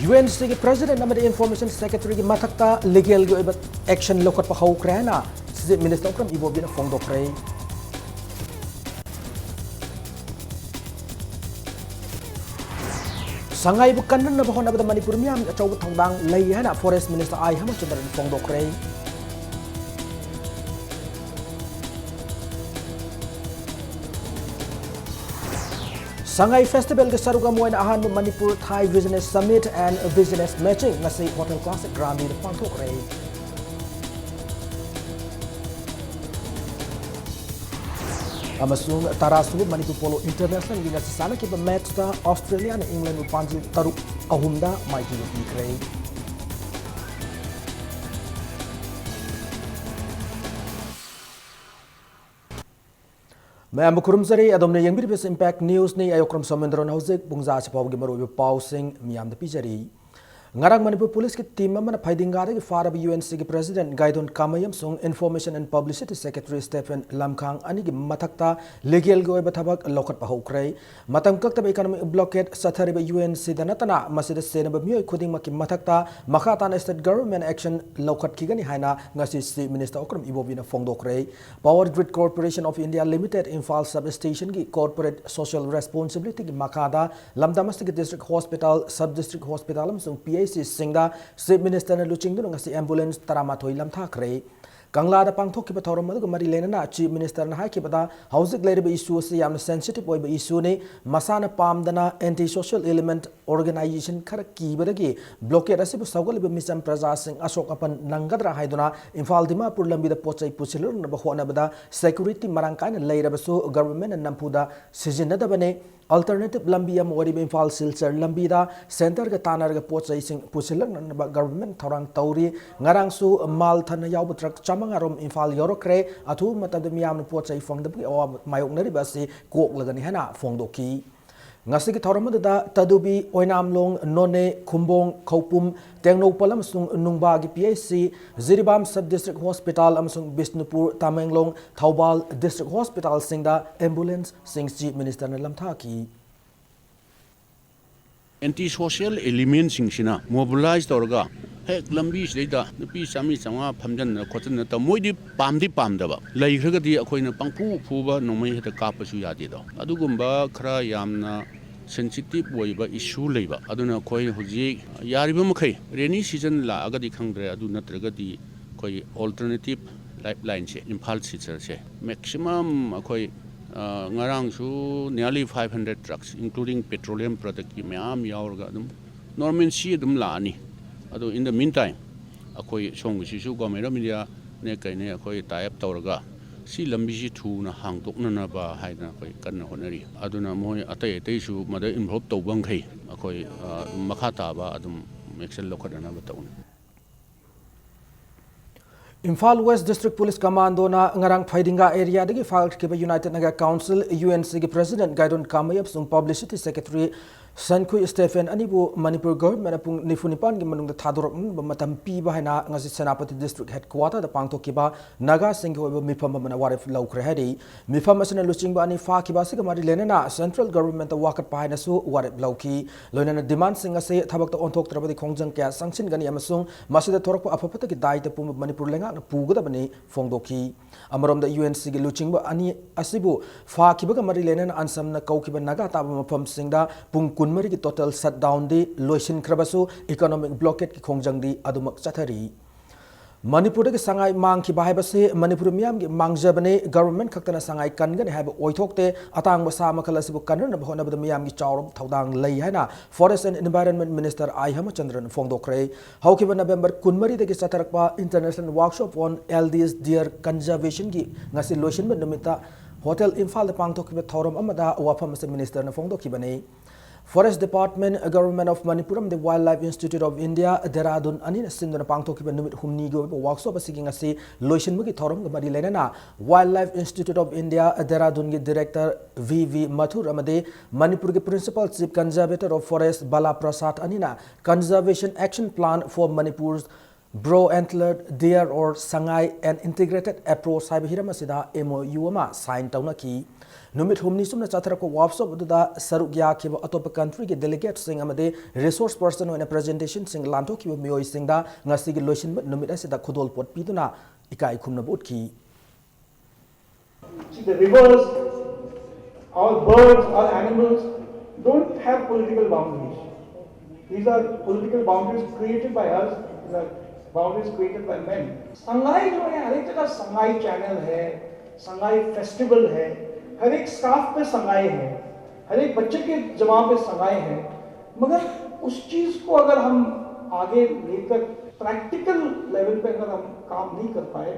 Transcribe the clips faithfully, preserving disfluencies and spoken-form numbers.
UNC ꯒꯤ President ꯑꯃꯗꯤ Information Secretary ꯒꯤ ꯃꯊꯛꯇ legal ꯒꯤ ꯑꯣꯏꯕ action ꯂꯧꯈꯠꯄ ꯍꯧꯈ꯭ꯔꯦ ꯍꯥꯏꯅ Chief Minister ꯑꯣꯀ꯭ꯔꯝ ꯏꯕꯣꯕꯤꯅ ꯐꯣꯡꯗꯣꯛꯈ꯭ꯔꯦ꯫ ꯁꯉꯥꯏꯕꯨ ꯀꯟꯅꯅꯕ ꯍꯣꯠꯅꯕꯗ ꯃꯅꯤꯄꯨꯔ ꯃꯤꯌꯥꯝꯒꯤ ꯑꯆꯧꯕ ꯊꯧꯗꯥꯡ ꯂꯩ ꯍꯥꯏꯅ Forest Minister ꯑꯥꯏ ꯍꯦꯃꯆꯟꯗ꯭ꯔꯅ ꯐꯣꯡꯗꯣꯛꯈ꯭ꯔꯦ꯫ ꯁꯉꯥꯏ Festival ꯒꯤ ꯁꯔꯨꯛ ꯑꯃ ꯑꯣꯏꯅ ꯑꯍꯥꯟꯕ Manipur Thai Business Summit and Business Matching ꯉꯁꯤ Hotel Classic Granby ꯗ ꯄꯥꯡꯊꯣꯛꯈ꯭ꯔꯦ꯫ ꯑꯃꯁꯨꯡ ꯇꯔꯥꯁꯨꯕ ꯃꯅꯤꯄꯨꯔ Polo International ꯒꯤ ꯉꯁꯤ ꯁꯥꯟꯅꯈꯤꯕ match ꯇ Australia ꯅ England ꯕꯨ ꯄꯥꯟꯖꯤꯜ ꯇꯔꯨꯛ ꯑꯍꯨꯝꯗ ꯃꯥꯏꯊꯤꯕ ꯄꯤꯈ꯭ꯔꯦ꯫ ꯃꯌꯥꯝꯕꯨ ꯈꯨꯔꯨꯝꯖꯔꯤ꯫ ꯑꯗꯣꯝꯅ ꯌꯦꯡꯕꯤꯔꯤꯕꯁꯤ Impact News ꯅꯤ꯫ ꯑꯩ ꯑꯣꯀ꯭ꯔꯝ ꯁꯣꯃꯦꯟꯗ꯭ꯔꯣꯅ ꯍꯧꯖꯤꯛ ꯄꯨꯡꯖꯥ ꯑꯁꯤ ꯐꯥꯎꯕꯒꯤ ꯃꯔꯨꯑꯣꯏꯕ ꯄꯥꯎꯁꯤꯡ ꯃꯤꯌꯥꯝꯗ ꯄꯤꯖꯔꯤ꯫ ꯉꯔꯥꯡ ꯃꯅꯤꯄꯨꯔ ꯄꯨꯂꯤꯁꯀꯤ team ꯑꯃꯅ ꯐꯩꯗꯤꯡꯒꯥꯗꯒꯤ ꯐꯥꯔꯕ UNC ꯒꯤ President ꯒꯥꯏꯗꯣꯟ ꯀꯥꯃꯩ ꯑꯃꯁꯨꯡ Information and Publicity Secretary Stephen ꯂꯝꯈꯥꯡ ꯑꯅꯤꯒꯤ ꯃꯊꯛꯇ legal ꯒꯤ ꯑꯣꯏꯕ ꯊꯕꯛ ꯂꯧꯈꯠꯄ ꯍꯧꯈ꯭ꯔꯦ꯫ ꯃꯇꯝ ꯀꯛꯇꯕ economic blockade ꯆꯠꯊꯔꯤꯕ UNC ꯗ ꯅꯠꯇꯅ ꯃꯁꯤꯗ ꯁꯦꯟꯅꯕ ꯃꯤꯑꯣꯏ ꯈꯨꯗꯤꯡꯃꯛꯀꯤ ꯃꯊꯛꯇ ꯃꯈꯥ ꯇꯥꯅ state government action ꯂꯧꯈꯠꯈꯤꯒꯅꯤ ꯍꯥꯏꯅ ꯉꯁꯤ Chief Minister Okram ꯏꯕꯣꯕꯤꯅ ꯐꯣꯡꯗꯣꯛꯈ꯭ꯔꯦ꯫ Power Grid Corporation of India Limited Imphal Sub Station ꯒꯤ corporate social responsibility ꯒꯤ ꯃꯈꯥꯗ ꯂꯝꯗꯝ ꯑꯁꯤꯒꯤ district hospital, sub district hospital ꯑꯃꯁꯨꯡ PHC ꯁꯤꯡꯗ Chief Minister ꯅ ꯂꯨꯆꯤꯡꯗꯨꯅ ꯉꯁꯤ ambulance ꯇꯔꯥꯃꯥꯊꯣꯏ ꯂꯝꯊꯥꯈ꯭ꯔꯦ꯫ ꯀꯪꯂꯥꯗ ꯄꯥꯡꯊꯣꯛꯈꯤꯕ ꯊꯧꯔꯝ ꯑꯗꯨꯒ ꯃꯔꯤ ꯂꯩꯅꯅ Chief Minister ꯅ ꯍꯥꯏꯈꯤꯕꯗ, ꯍꯧꯖꯤꯛ ꯂꯩꯔꯤꯕ issue ꯑꯁꯤ ꯌꯥꯝꯅ sensitive ꯑꯣꯏꯕ issue ꯅꯤ꯫ ꯃꯁꯥꯅ ꯄꯥꯝꯗꯅ anti social element organization ꯈꯔ ꯀꯤꯕꯗꯒꯤ blockade ꯑꯁꯤꯕꯨ ꯁꯧꯒꯠꯂꯤꯕ ꯃꯤꯆꯝ ꯄ꯭ꯔꯖꯥꯁꯤꯡ ꯑꯁꯣꯛ ꯑꯄꯟ ꯅꯪꯒꯗ꯭ꯔꯥ ꯍꯥꯏꯗꯨꯅ ꯏꯝꯐꯥꯜ ꯗꯤꯃꯥꯄꯨꯔ ꯂꯝꯕꯤꯗ ꯄꯣꯠ ꯆꯩ ꯄꯨꯁꯤꯜꯂꯛꯅꯕ ꯍꯣꯠꯅꯕꯗ security ꯃꯔꯥꯡ ꯀꯥꯏꯅ ꯂꯩꯔꯕꯁꯨ government ꯅ ꯅꯝꯐꯨꯗ ꯁꯤꯖꯤꯟꯅꯗꯕꯅꯤ꯫ Alternative ꯂꯝꯕꯤ ꯑꯃ ꯑꯣꯏꯔꯤꯕ ꯏꯝꯐꯥꯜ ꯁꯤꯜꯆꯔ ꯂꯝꯕꯤꯗ centre ꯒ ꯇꯥꯟꯅꯔꯒ ꯄꯣꯠ ꯆꯩꯁꯤꯡ ꯄꯨꯁꯤꯜꯂꯛꯅꯅꯕ government ꯊꯧꯔꯥꯡ ꯇꯧꯔꯤ꯫ ꯉꯔꯥꯡꯁꯨ ꯃꯥꯜ ꯊꯟꯅ ꯌꯥꯎꯕ truck ꯆꯥꯃꯉꯥ ꯔꯣꯝ ꯏꯝꯐꯥꯜ ꯌꯧꯔꯛꯈ꯭ꯔꯦ꯫ ꯑꯊꯨꯕ ꯃꯇꯝꯗ ꯃꯤꯌꯥꯝꯅ ꯄꯣꯠ ꯆꯩ ꯐꯪꯗꯕꯒꯤ ꯑꯋꯥꯕ ꯃꯥꯌꯣꯛꯅꯔꯤꯕ ꯑꯁꯤ ꯀꯣꯛꯂꯒꯅꯤ ꯍꯥꯏꯅ ꯐꯣꯡꯗꯣꯛꯈꯤ꯫ ꯉꯁꯤꯒꯤ ꯊꯧꯔꯝ ꯑꯗꯨꯗ ꯇꯗꯨꯕꯤ, ꯑꯣꯏꯅꯥꯝꯂꯣꯡ, ꯅꯣꯅꯦ, ꯈꯨꯝꯕꯣꯡ, ꯈꯧꯄꯨꯝ, ꯇꯦꯡꯅꯧꯄꯜ ꯑꯃꯁꯨꯡ ꯅꯨꯡꯕꯥꯒꯤ PHC, Jiribam Sub District Hospital ꯑꯃꯁꯨꯡ ꯕꯤꯁꯅꯨꯄꯨꯔ, ꯇꯃꯦꯡꯂꯣꯡ, ꯊꯧꯕꯥꯜ District Hospital ꯁꯤꯡꯗ ambulance ꯁꯤꯡ Chief Minister ꯅ ꯂꯝꯊꯥꯈꯤ꯫ ꯑꯦꯟꯇꯤ ꯁꯣꯁꯤꯌꯦꯜ ꯑꯦꯂꯤꯃꯦꯟꯁꯤꯡꯁꯤꯅ ꯃꯣꯕꯤꯂꯥꯏꯁ ꯇꯧꯔꯒ ꯍꯦꯛ ꯂꯝꯕꯤꯁꯤꯗꯩꯗ ꯅꯨꯄꯤ ꯆꯥꯝꯃꯔꯤ ꯆꯥꯝꯃꯉꯥ ꯐꯝꯖꯟꯗꯅ ꯈꯣꯠꯆꯟꯗꯅ ꯇꯧ, ꯃꯣꯏꯗꯤ ꯄꯥꯝꯗꯤ ꯄꯥꯝꯗꯕ, ꯂꯩꯈ꯭ꯔꯒꯗꯤ ꯑꯩꯈꯣꯏꯅ ꯄꯪꯐꯨ ꯐꯨꯕ, ꯅꯣꯡꯃꯩ ꯍꯦꯛꯇ ꯀꯥꯞꯄꯁꯨ ꯌꯥꯗꯦꯗꯣ꯫ ꯑꯗꯨꯒꯨꯝꯕ ꯈꯔ ꯌꯥꯝꯅ ꯁꯦꯟꯁꯤꯇꯤꯞ ꯑꯣꯏꯕ ꯏꯁꯨ ꯂꯩꯕ꯫ ꯑꯗꯨꯅ ꯑꯩꯈꯣꯏ ꯍꯧꯖꯤꯛ ꯌꯥꯔꯤꯕ ꯃꯈꯩ, ꯔꯦꯅꯤ ꯁꯤꯖꯟ ꯂꯥꯛꯑꯒꯗꯤ ꯈꯪꯗ꯭ꯔꯦ, ꯑꯗꯨ ꯅꯠꯇ꯭ꯔꯒꯗꯤ ꯑꯩꯈꯣꯏ ꯑꯣꯜꯇꯔꯅꯦꯇꯤꯞ ꯂꯥꯏꯐ ꯂꯥꯏꯟꯁꯦ, ꯏꯝꯐꯥꯜ ꯁꯤꯜꯆꯔꯁꯦ ꯃꯦꯛꯁꯤꯃꯝ ꯑꯩꯈꯣꯏ, ꯑ, ꯉꯔꯥꯡꯁꯨ nearly five hundred trucks, including petroleum productꯀꯤ ꯃꯌꯥꯝ ꯌꯥꯎꯔꯒ ꯑꯗꯨꯝ ꯅꯣꯔꯃꯦꯟꯁꯤ ꯑꯗꯨꯝ ꯂꯥꯛꯑꯅꯤ꯫ ꯑꯗꯣ in the meantime, ꯑꯩꯈꯣꯏ ꯁꯣꯝꯒꯤꯁꯤꯁꯨ Government of Indiaꯅꯦ ꯀꯩꯅꯦ ꯑꯩꯈꯣꯏ tie up ꯇꯧꯔꯒ ꯁꯤ ꯂꯝꯕꯤꯁꯤ ꯊꯨꯅ ꯍꯥꯡꯗꯣꯛꯅꯅꯕ ꯍꯥꯏꯗꯅ ꯑꯩꯈꯣꯏ ꯀꯟꯅ ꯍꯣꯠꯅꯔꯤ꯫ ꯑꯗꯨꯅ ꯃꯣꯏ ꯑꯇꯩ ꯑꯇꯩꯁꯨ ꯃꯗ ꯏꯟꯚꯣꯜꯕ ꯇꯧꯕ ꯃꯈꯩ ꯑꯩꯈꯣꯏ, ꯑ, ꯃꯈꯥ ꯇꯥꯕ ꯑꯗꯨꯝ ꯑꯦꯛꯁꯟ ꯂꯧꯈꯠꯅꯅꯕ ꯇꯧꯅꯤ꯫ ꯏꯝꯐꯥꯜ West District Police Commandoꯅ ꯉꯔꯥꯡ ꯐꯩꯗꯤꯡꯒꯥ ꯑꯦꯔꯤꯌꯥꯗꯒꯤ ꯐꯥꯒꯠꯈꯤꯕ United Naga Council, UNCꯒꯤ President ꯒꯥꯏꯗꯣꯟ ꯀꯥꯃꯩ ꯑꯃꯁꯨꯡ Publicity Secretary ꯁꯟꯈꯨꯏ ꯁ꯭ꯇꯦꯐꯦꯟ ꯑꯅꯤꯕꯨ ꯃꯅꯤꯄꯨꯔ ꯒꯚꯔꯟꯃꯦꯟꯠꯅ ꯄꯨꯡ ꯅꯤꯐꯨ ꯅꯤꯄꯥꯟꯒꯤ ꯃꯅꯨꯡꯗ ꯊꯥꯗꯣꯔꯛꯅꯕ ꯃꯇꯝ ꯄꯤꯕ ꯍꯥꯏꯅ ꯉꯁꯤ ꯁꯦꯅꯥꯄꯇꯤ ꯗꯤꯁꯇ꯭ꯔꯤꯛ ꯍꯦꯗꯀ꯭ꯋꯥꯇꯔꯗ ꯄꯥꯡꯊꯣꯛꯈꯤꯕ ꯅꯥꯒꯥꯁꯤꯡꯒꯤ ꯑꯣꯏꯕ ꯃꯤꯐꯝ ꯑꯃꯅ ꯋꯥꯔꯦꯞ ꯂꯧꯈ꯭ꯔꯦ ꯍꯥꯏꯔꯤ꯫ ꯃꯤꯐꯝ ꯑꯁꯤꯅ ꯂꯨꯆꯤꯡꯕ ꯑꯅꯤ ꯐꯥꯈꯤꯕ ꯑꯁꯤꯒ ꯃꯔꯤ ꯂꯩꯅꯅ ꯁꯦꯟꯇ꯭ꯔꯦꯜ ꯒꯚꯔꯟꯃꯦꯟꯠꯇ ꯋꯥꯀꯠꯄ ꯍꯥꯏꯅꯁꯨ ꯋꯥꯔꯦꯞ ꯂꯧꯈꯤ꯫ ꯂꯣꯏꯅꯅ ꯗꯤꯃꯥꯟꯁꯤꯡ ꯑꯁꯤ ꯊꯕꯛꯇ ꯑꯣꯟꯊꯣꯛꯇ꯭ꯔꯕꯗꯤ ꯈꯣꯡꯖꯪ ꯀꯌꯥ ꯆꯪꯁꯤꯟꯒꯅꯤ ꯑꯃꯁꯨꯡ ꯃꯁꯤꯗ ꯊꯣꯔꯛꯄ ꯑꯐ ꯐꯠꯇꯒꯤ ꯗꯥꯏꯇ ꯄꯨꯝꯕ ꯃꯅꯤꯄꯨꯔ ꯂꯩꯉꯥꯛꯅ ꯄꯨꯒꯗꯕꯅꯤ ꯐꯣꯡꯗꯣꯛꯈꯤ꯫ ꯑꯃꯔꯣꯝꯗ UNCꯒꯤ ꯂꯨꯆꯤꯡꯕ ꯑꯅꯤ ꯑꯁꯤꯕꯨ ꯐꯥꯈꯤꯕꯒ ꯃꯔꯤ ꯂꯩꯅꯅ ꯑꯟꯁꯝꯅ ꯀꯧꯈꯤꯕ ꯅꯥꯒꯥ ꯇꯥꯕ ꯃꯐꯝꯁꯤꯡꯗ ꯄꯨꯡ ꯀꯨꯟꯃꯔꯤꯒꯤ total shutdownꯗꯤ ꯂꯣꯏꯁꯤꯟꯈ꯭ꯔꯕꯁꯨ economic blockadeꯀꯤ ꯈꯣꯡꯖꯪꯗꯤ ꯑꯗꯨꯃꯛ ꯆꯠꯊꯔꯤ꯫ ꯃꯅꯤꯄꯨꯔꯗꯒꯤ ꯁꯉꯥꯏ ꯃꯥꯡꯈꯤꯕ ꯍꯥꯏꯕꯁꯤ ꯃꯅꯤꯄꯨꯔ ꯃꯤꯌꯥꯝꯒꯤ ꯃꯥꯡꯖꯕꯅꯤ, ꯒꯚꯔꯟꯃꯦꯟꯠ ꯈꯛꯇꯅ ꯁꯉꯥꯏ ꯀꯟꯒꯅꯤ ꯍꯥꯏꯕ ꯑꯣꯏꯊꯣꯛꯇꯦ, ꯑꯇꯥꯡꯕ ꯁꯥ ꯃꯈꯜ ꯑꯁꯤꯕꯨ ꯀꯟꯅꯅꯕ ꯍꯣꯠꯅꯕꯗ ꯃꯤꯌꯥꯝꯒꯤ ꯆꯥꯎꯔꯕ ꯊꯧꯗꯥꯡ ꯂꯩ ꯍꯥꯏꯅ Forest and Environment Minister ꯑꯥꯏ ꯍꯦꯃꯆꯟꯗ꯭ꯔꯅ ꯐꯣꯡꯗꯣꯛꯈ꯭ꯔꯦ꯫ ꯍꯧꯈꯤꯕ November ꯀꯨꯟꯃꯔꯤꯗꯒꯤ ꯆꯠꯊꯔꯛꯄ International Workshop on L D S Deer Conservationꯒꯤ ꯉꯁꯤ ꯂꯣꯏꯁꯤꯟꯕ ꯅꯨꯃꯤꯠꯇ ꯍꯣꯇꯦꯜ ꯏꯝꯐꯥꯜꯗ ꯄꯥꯡꯊꯣꯛꯈꯤꯕ ꯊꯧꯔꯝ ꯑꯃꯗ ꯋꯥꯐꯝ ꯑꯁꯤ ꯃꯤꯅꯤꯁꯇꯔꯅ ꯐꯣꯡꯗꯣꯛꯈꯤꯕꯅꯤ꯫ Forest Department, Government of Manipur ꯑꯃꯗꯤ Wildlife Institute of India, Dehradun ꯑꯅꯤꯅ ꯁꯤꯟꯗꯨꯅ ꯄꯥꯡꯊꯣꯛꯈꯤꯕ ꯅꯨꯃꯤꯠ ꯍꯨꯝꯅꯤꯒꯤ ꯑꯣꯏꯕ workshop ꯑꯁꯤꯒꯤ ꯉꯁꯤ ꯂꯣꯏꯁꯤꯟꯕꯒꯤ ꯊꯧꯔꯝꯒ ꯃꯔꯤ ꯂꯩꯅꯅ Wildlife Institute of India, ꯗꯦꯔꯥꯗꯨꯟꯒꯤ Director V V ꯃꯊꯨꯔ ꯑꯃꯗꯤ ꯃꯅꯤꯄꯨꯔꯒꯤ Principal Chief Conservator of Forest ꯕꯂꯥ ꯄ꯭ꯔꯁꯥꯗ ꯑꯅꯤꯅ Conservation Action Plan for Manipur's Brow Antlered Deer or Sangai, an Integrated Approach ꯍꯥꯏꯕ ꯍꯤꯔꯝ ꯑꯁꯤꯗ M O U ꯑꯃ sign ꯇꯧꯅꯈꯤ꯫ ꯅꯨꯃꯤꯠ ꯍꯨꯝꯅꯤ ꯆꯨꯞꯅ ꯆꯠꯊꯔꯛꯄ ꯋꯥꯔꯛꯁꯣꯞ ꯑꯗꯨꯗ ꯁꯔꯨꯛ ꯌꯥꯈꯤꯕ ꯑꯇꯣꯞꯄ ꯀꯟꯇ꯭ꯔꯤꯒꯤ ꯗꯦꯂꯤꯒꯦꯠꯁꯤꯡ ꯑꯃꯗꯤ ꯔꯤꯁꯣꯔꯁ ꯄꯔꯁꯟ ꯑꯣꯏꯅ ꯄ꯭ꯔꯖꯦꯟꯇꯦꯁꯟꯁꯤꯡ ꯂꯥꯟꯊꯣꯛꯈꯤꯕ ꯃꯤꯑꯣꯏꯁꯤꯡꯗ ꯉꯁꯤꯒꯤ ꯂꯣꯏꯁꯤꯟꯕ ꯅꯨꯃꯤꯠ ꯑꯁꯤꯗ ꯈꯨꯗꯣꯜꯄꯣꯠ ꯄꯤꯗꯨꯅ ꯏꯀꯥꯏ ꯈꯨꯝꯅꯕ ꯎꯠꯈꯤ꯫ See, the rivers, our birds, our animals don't have political boundaries. These are political boundaries created by us, these are boundaries created by men. Sangai जो है, हर एक जगह संगाई चैनल है, संगाई फेस्टिवल है, हर एक स्कार्फ पे संगाई है, हर एक बच्चे के जमा पे संगाई है। मगर उस चीज़ को अगर हम आगे लेकर प्रैक्टिकल लेवल पे अगर हम काम नहीं कर पाए,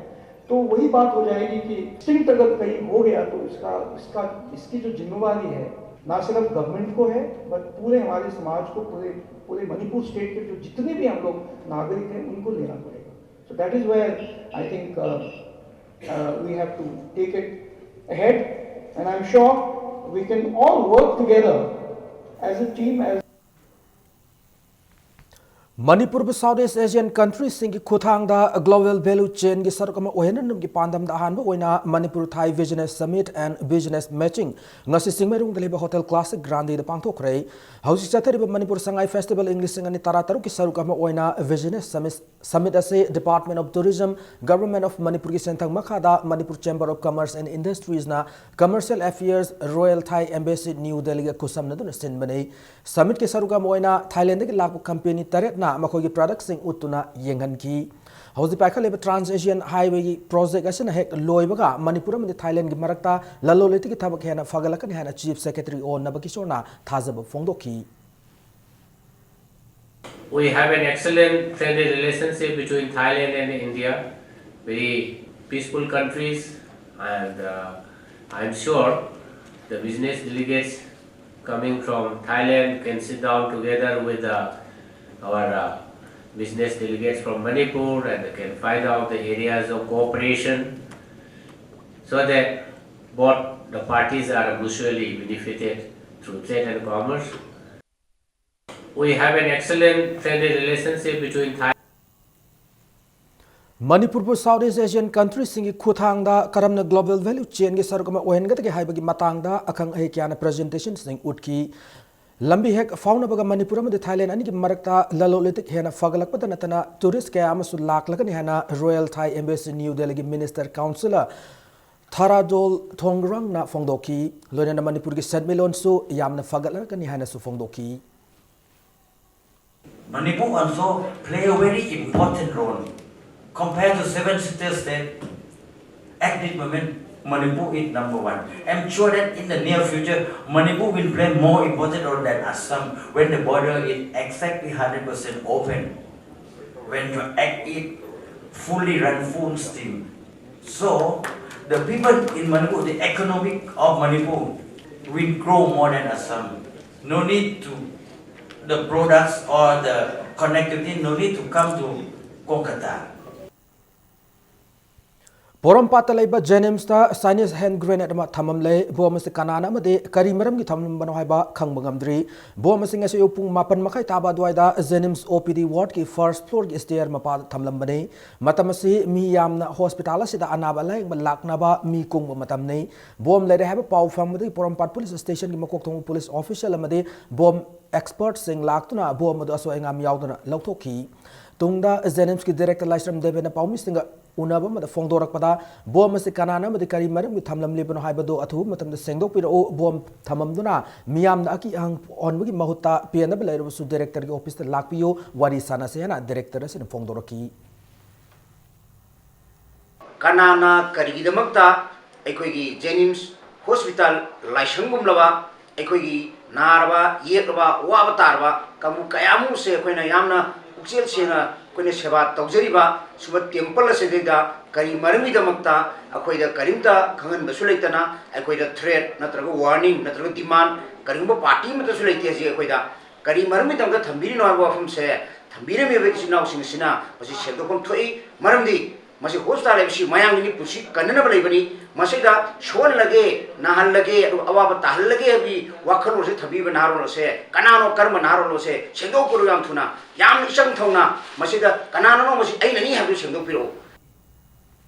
तो वही बात हो जाएगी कि एक्सटिंक्ट अगर कहीं हो गया, तो इसका इसका इसकी जो जिम्मेवारी है, ना सिर्फ गवर्नमेंट को है, बट पूरे हमारे समाज को, पूरे पूरे मणिपुर स्टेट के जो जितने भी हम लोग नागरिक हैं, उनको लेना पड़ेगा। So that is where I think we have to take it ahead, and I'm sure we can all work together as a team, as ꯃꯅꯤꯄꯨꯔꯕꯨ ꯁꯥꯎꯠ ꯏꯁ ꯑꯦꯁꯤꯌꯥꯟ ꯀꯟꯇ꯭ꯔꯤꯁꯤꯡꯒꯤ ꯈꯨꯠꯊꯥꯡꯗ ꯒ꯭ꯂꯣꯕꯦꯜ ꯚꯦꯂꯨ ꯆꯦꯟꯒꯤ ꯁꯔꯨꯛ ꯑꯃ ꯑꯣꯏꯍꯟꯅꯕꯒꯤ ꯄꯥꯟꯗꯝꯗ ꯑꯍꯥꯟꯕ ꯑꯣꯏꯅ Manipur Thai business summit and business meeting ꯉꯁꯤ ꯆꯤꯡꯃꯩꯔꯣꯡꯗ ꯂꯩꯕ hotel classic ꯒ꯭ꯔꯥꯟꯗꯤꯗ ꯄꯥꯡꯊꯣꯛꯈ꯭ꯔꯦ꯫ ꯍꯧꯖꯤꯛ ꯆꯠꯊꯔꯤꯕ ꯃꯅꯤꯄꯨꯔ ꯁꯉꯥꯏ ꯐꯦꯁꯇꯤꯚꯦꯜ ꯏꯪ ꯂꯤꯁꯤꯡ ꯑꯅꯤ ꯇꯔꯥꯇꯔꯨꯛꯀꯤ ꯁꯔꯨꯛ ꯑꯃ ꯑꯣꯏꯅ ꯕꯤꯖꯤꯅꯦꯁ ꯁꯃꯤꯠ ꯁꯃꯤꯠ ꯑꯁꯤ Department of Tourism, Government of ꯃꯅꯤꯄꯨꯔꯒꯤ ꯁꯦꯟꯊꯪ ꯃꯈꯥꯗ Manipur chamber of commerce and ꯏꯟꯗꯁꯇ꯭ꯔꯤꯁꯅ commercial affairs, royal Thai embassy new ꯗꯦꯜꯂꯤꯒ ꯈꯨꯠꯁꯝꯅꯗꯨꯅ ꯁꯤꯟꯕꯅꯤ꯫ ꯁꯃꯤꯠꯀꯤ ꯁꯔꯨꯛ ꯑꯃ ꯑꯣꯏꯅ ꯊꯥꯏꯂꯦꯟꯗꯒꯤ ꯂꯥꯛꯄ ꯀꯝꯄꯦꯅꯤ ꯇꯔꯦꯠꯅ ꯃꯈꯣꯏꯒꯤ ꯄ꯭ꯔꯗꯛꯁꯤꯡ ꯎꯠꯇꯨꯅ ꯌꯦꯡꯍꯟꯈꯤ꯫ ꯍꯧꯖꯤꯛ ꯄꯥꯏꯈꯠꯂꯤꯕ ꯇ꯭ꯔꯥꯟꯁ ꯑꯦꯁꯤꯌꯥꯟ ꯍꯥꯏꯋꯦꯒꯤ ꯄ꯭ꯔꯣꯖꯦꯛ ꯑꯁꯤꯅ ꯍꯦꯛ ꯂꯣꯏꯕꯒ ꯃꯅꯤꯄꯨꯔ ꯑꯃꯗꯤ ꯊꯥꯏꯂꯦꯟꯒꯤ ꯃꯔꯛꯇ ꯂꯂꯣꯟ ꯏꯇꯤꯛꯀꯤ ꯊꯕꯛ ꯍꯦꯟꯅ ꯐꯒꯠꯂꯛꯀꯅꯤ ꯍꯥꯏꯅ ꯆꯤꯐ ꯁꯦꯀ꯭ꯔꯦꯇꯔꯤ ꯑꯣ ꯅꯕꯀꯤꯁꯣꯔꯅ ꯊꯥꯖꯕ ꯐꯣꯡꯗꯣꯛꯈꯤ꯫ We have an excellent friendly relationship between Thailand and India, very peaceful countries, and uh, I'm sure the business delegates coming from Thailand can sit down together with uh, our uh, business delegates from Manipur and can find out the areas of cooperation so that both the parties are mutually benefited through trade and commerce. We have an excellent friendly relationship between Thai ꯃꯅꯤꯄꯨꯔꯕꯨ South East Asian countryꯁꯤꯡꯒꯤ ꯈꯨꯠꯊꯥꯡꯗ ꯀꯔꯝꯅ global value chainꯒꯤ ꯁꯔꯨꯛ ꯑꯃ ꯑꯣꯏꯍꯟꯒꯗꯒꯦ ꯍꯥꯏꯕꯒꯤ ꯃꯇꯥꯡꯗ ꯑꯈꯪ ꯑꯍꯩ ꯀꯌꯥꯅ presentationꯁꯤꯡ ꯎꯠꯈꯤ꯫ ꯂꯝꯕꯤ ꯍꯦꯛ ꯐꯥꯎꯅꯕꯒ ꯃꯅꯤꯄꯨꯔ ꯑꯃꯗꯤ ꯊꯥꯏꯂꯦꯟ ꯑꯅꯤꯒꯤ ꯃꯔꯛꯇ ꯂꯂꯣꯟ ꯏꯇꯤꯛ ꯍꯦꯟꯅ ꯐꯒꯠꯂꯛꯄꯗ ꯅꯠꯇꯅ tourist ꯀꯌꯥ ꯑꯃꯁꯨ ꯂꯥꯛꯂꯒꯅꯤ ꯍꯥꯏꯅ Royal Thai Embassy New Delhiꯒꯤ Minister Councillor ꯊꯥꯔꯥꯗꯣꯜ ꯊꯣꯡꯒ꯭ꯔꯥꯡꯅ ꯐꯣꯡꯗꯣꯛꯈꯤ꯫ ꯂꯣꯏꯅꯅ ꯃꯅꯤꯄꯨꯔꯒꯤ ꯁꯦꯟꯃꯤꯠꯂꯣꯟꯁꯨ ꯌꯥꯝꯅ ꯐꯒꯠꯂꯛꯀꯅꯤ ꯍꯥꯏꯅꯁꯨ ꯐꯣꯡꯗꯣꯛꯈꯤ꯫ Manipur also play a very important role. Compared to seven sister state, ethnic movement, Manipur is number one. I'm sure that in the near future, Manipur will play more important role than Assam when the border is exactly hundred percent open, when your act is fully run full steam. So, the people in Manipur, the economic of Manipur will grow more than Assam. No need to the products or the connectivity, no need to come to Kolkata. ꯄꯣꯔꯣꯝꯄꯥꯠꯇ ꯂꯩꯕ JNIMSꯇ Chinese hand grenade ꯑꯃ ꯊꯝꯂꯝꯂꯦ꯫ Bomb ꯑꯁꯤ ꯀꯅꯥꯅ ꯑꯃꯗꯤ ꯀꯔꯤ ꯃꯔꯝꯒꯤ ꯊꯝꯂꯝꯕꯅꯣ ꯍꯥꯏꯕ ꯈꯪꯕ ꯉꯝꯗ꯭ꯔꯤ꯫ Bomb ꯑꯁꯤ ꯉꯁꯤ ꯑꯌꯨꯛ ꯄꯨꯡ ꯃꯥꯄꯟ ꯃꯈꯥꯏ ꯇꯥꯕ ꯑꯗꯨꯋꯥꯏꯗ JNIMS OPD wardꯀꯤ first floorꯒꯤ stair ꯃꯄꯥꯗ ꯊꯝꯂꯝꯕꯅꯤ꯫ ꯃꯇꯝ ꯑꯁꯤ ꯃꯤ ꯌꯥꯝꯅ hospital ꯑꯁꯤꯗ ꯑꯅꯥꯕ ꯂꯥꯌꯦꯡꯕ ꯂꯥꯛꯅꯕ ꯃꯤ ꯀꯨꯡꯕ ꯃꯇꯝꯅꯤ꯫ Bomb ꯂꯩꯔꯦ ꯍꯥꯏꯕ ꯄꯥꯎ ꯐꯪꯕꯗꯒꯤ ꯄꯣꯔꯣꯝꯄꯥꯠ police stationꯒꯤ ꯃꯀꯣꯛ ꯊꯣꯡꯕ police official ꯑꯃꯗꯤ bomb expertꯁꯤꯡ ꯂꯥꯛꯇꯨꯅ bomb ꯑꯗꯨ ꯑꯁꯣꯏ ꯑꯉꯥꯝ ꯌꯥꯎꯗꯅ ꯂꯧꯊꯣꯛꯈꯤ꯫ ꯇꯨꯡꯗ JNIMSꯀꯤ director ꯂꯥꯏꯁ꯭ꯔꯝ ꯗꯦꯕꯦꯟꯅ ꯄꯥꯎꯃꯤꯁꯤꯡꯒ ꯎꯅꯕ ꯑꯃꯗ ꯐꯣꯡꯗꯣꯔꯛꯄꯗ, bomb ꯑꯁꯤ ꯀꯅꯥꯅ ꯑꯃꯗꯤ ꯀꯔꯤ ꯃꯔꯝꯒꯤ ꯊꯝꯂꯝꯂꯤꯕꯅꯣ ꯍꯥꯏꯕꯗꯨ ꯑꯊꯨꯕ ꯃꯇꯝꯗ ꯁꯦꯡꯗꯣꯛꯄꯤꯔꯛꯎ, bomb ꯊꯝꯃꯝꯗꯨꯅ ꯃꯤꯌꯥꯝꯗ ꯑꯀꯤ ꯑꯍꯪ ꯑꯣꯟꯕꯒꯤ ꯃꯍꯨꯠꯇ ꯄꯦꯟꯅꯕ ꯂꯩꯔꯕꯁꯨ directorꯒꯤ officeꯇ ꯂꯥꯛꯄꯤꯌꯨ, ꯋꯥꯔꯤ ꯁꯥꯟꯅꯁꯤ ꯍꯥꯏꯅ director ꯑꯁꯤꯅ ꯐꯣꯡꯗꯣꯔꯛꯈꯤ꯫ ꯀꯅꯥꯅ ꯀꯔꯤꯒꯤꯗꯃꯛꯇ ꯑꯩꯈꯣꯏꯒꯤ JNIMS hospital ꯂꯥꯏꯁꯪꯒꯨꯝꯂꯕ ꯑꯩꯈꯣꯏꯒꯤ ꯅꯥꯔꯕ, ꯌꯦꯛꯂꯕ, ꯋꯥꯕ ꯇꯥꯔꯕ ꯀꯥꯡꯕꯨ ꯀꯌꯥꯃꯨꯛꯁꯦ ꯑꯩꯈꯣꯏꯅ ꯌꯥꯝꯅ ꯄꯨꯛꯆꯦꯜ ꯁꯦꯡꯅ ꯑꯩꯈꯣꯏꯅ ꯁꯦꯕꯥ ꯇꯧꯖꯔꯤꯕ ꯁꯨꯝꯕ temple ꯑꯁꯤꯗꯩꯗ ꯀꯔꯤ ꯃꯔꯝꯒꯤꯗꯃꯛꯇ ꯑꯩꯈꯣꯏꯗ ꯀꯔꯤꯝꯇ ꯈꯪꯍꯟꯕꯁꯨ ꯂꯩꯇꯅ, ꯑꯩꯈꯣꯏꯗ threat ꯅꯠꯇ꯭ꯔꯒ warning ꯅꯠꯇ꯭ꯔꯒ demand ꯀꯔꯤꯒꯨꯝꯕ party ꯑꯃꯠꯇꯁꯨ ꯂꯩꯇꯦ ꯍꯧꯖꯤꯛ ꯑꯩꯈꯣꯏꯗ꯫ ꯀꯔꯤ ꯃꯔꯝꯒꯤꯗꯃꯛꯇ ꯊꯝꯕꯤꯔꯤꯅꯣ ꯍꯥꯏꯕ ꯋꯥꯐꯝꯁꯦ ꯊꯝꯕꯤꯔꯝꯃꯤꯕ ꯏꯆꯤꯟ ꯏꯅꯥꯎꯁꯤꯡ ꯑꯁꯤꯅ ꯃꯁꯤ ꯁꯦꯡꯗꯣꯛꯐꯝ ꯊꯣꯛꯏ꯫ ꯃꯔꯝꯗꯤ ꯃꯁꯤ ꯍꯣꯁꯄꯤꯇꯥꯜ ꯍꯥꯏꯕꯁꯤ ꯃꯌꯥꯝꯒꯤ ꯄꯨꯟꯁꯤ ꯀꯟꯅꯅꯕ ꯂꯩꯕꯅꯤ꯫ ꯃꯁꯤꯗ ꯁꯣꯛꯍꯜꯂꯒꯦ, ꯅꯥꯍꯜꯂꯒꯦ, ꯑꯗꯨꯒ ꯑꯋꯥꯕ ꯇꯥꯍꯜꯂꯒꯦ ꯍꯥꯏꯕꯒꯤ ꯋꯥꯈꯜꯂꯣꯟꯁꯦ ꯊꯝꯕꯤꯕ ꯅꯍꯥꯔꯣꯜ ꯑꯁꯦ ꯀꯅꯥꯅꯣ? ꯀꯔꯝꯕ ꯅꯍꯥꯔꯣꯜ ꯑꯁꯦ? ꯁꯦꯡꯗꯣꯛꯄꯤꯔꯣ ꯌꯥꯝ ꯊꯨꯅ, ꯌꯥꯝ ꯏꯆꯝ ꯊꯧꯅ꯫ ꯃꯁꯤꯗ ꯀꯅꯥꯅꯅꯣ ꯃꯁꯤ ꯑꯩꯅꯅꯤ ꯍꯥꯏꯕꯗꯨ ꯁꯦꯡꯗꯣꯛꯄꯤꯔꯛꯎ꯫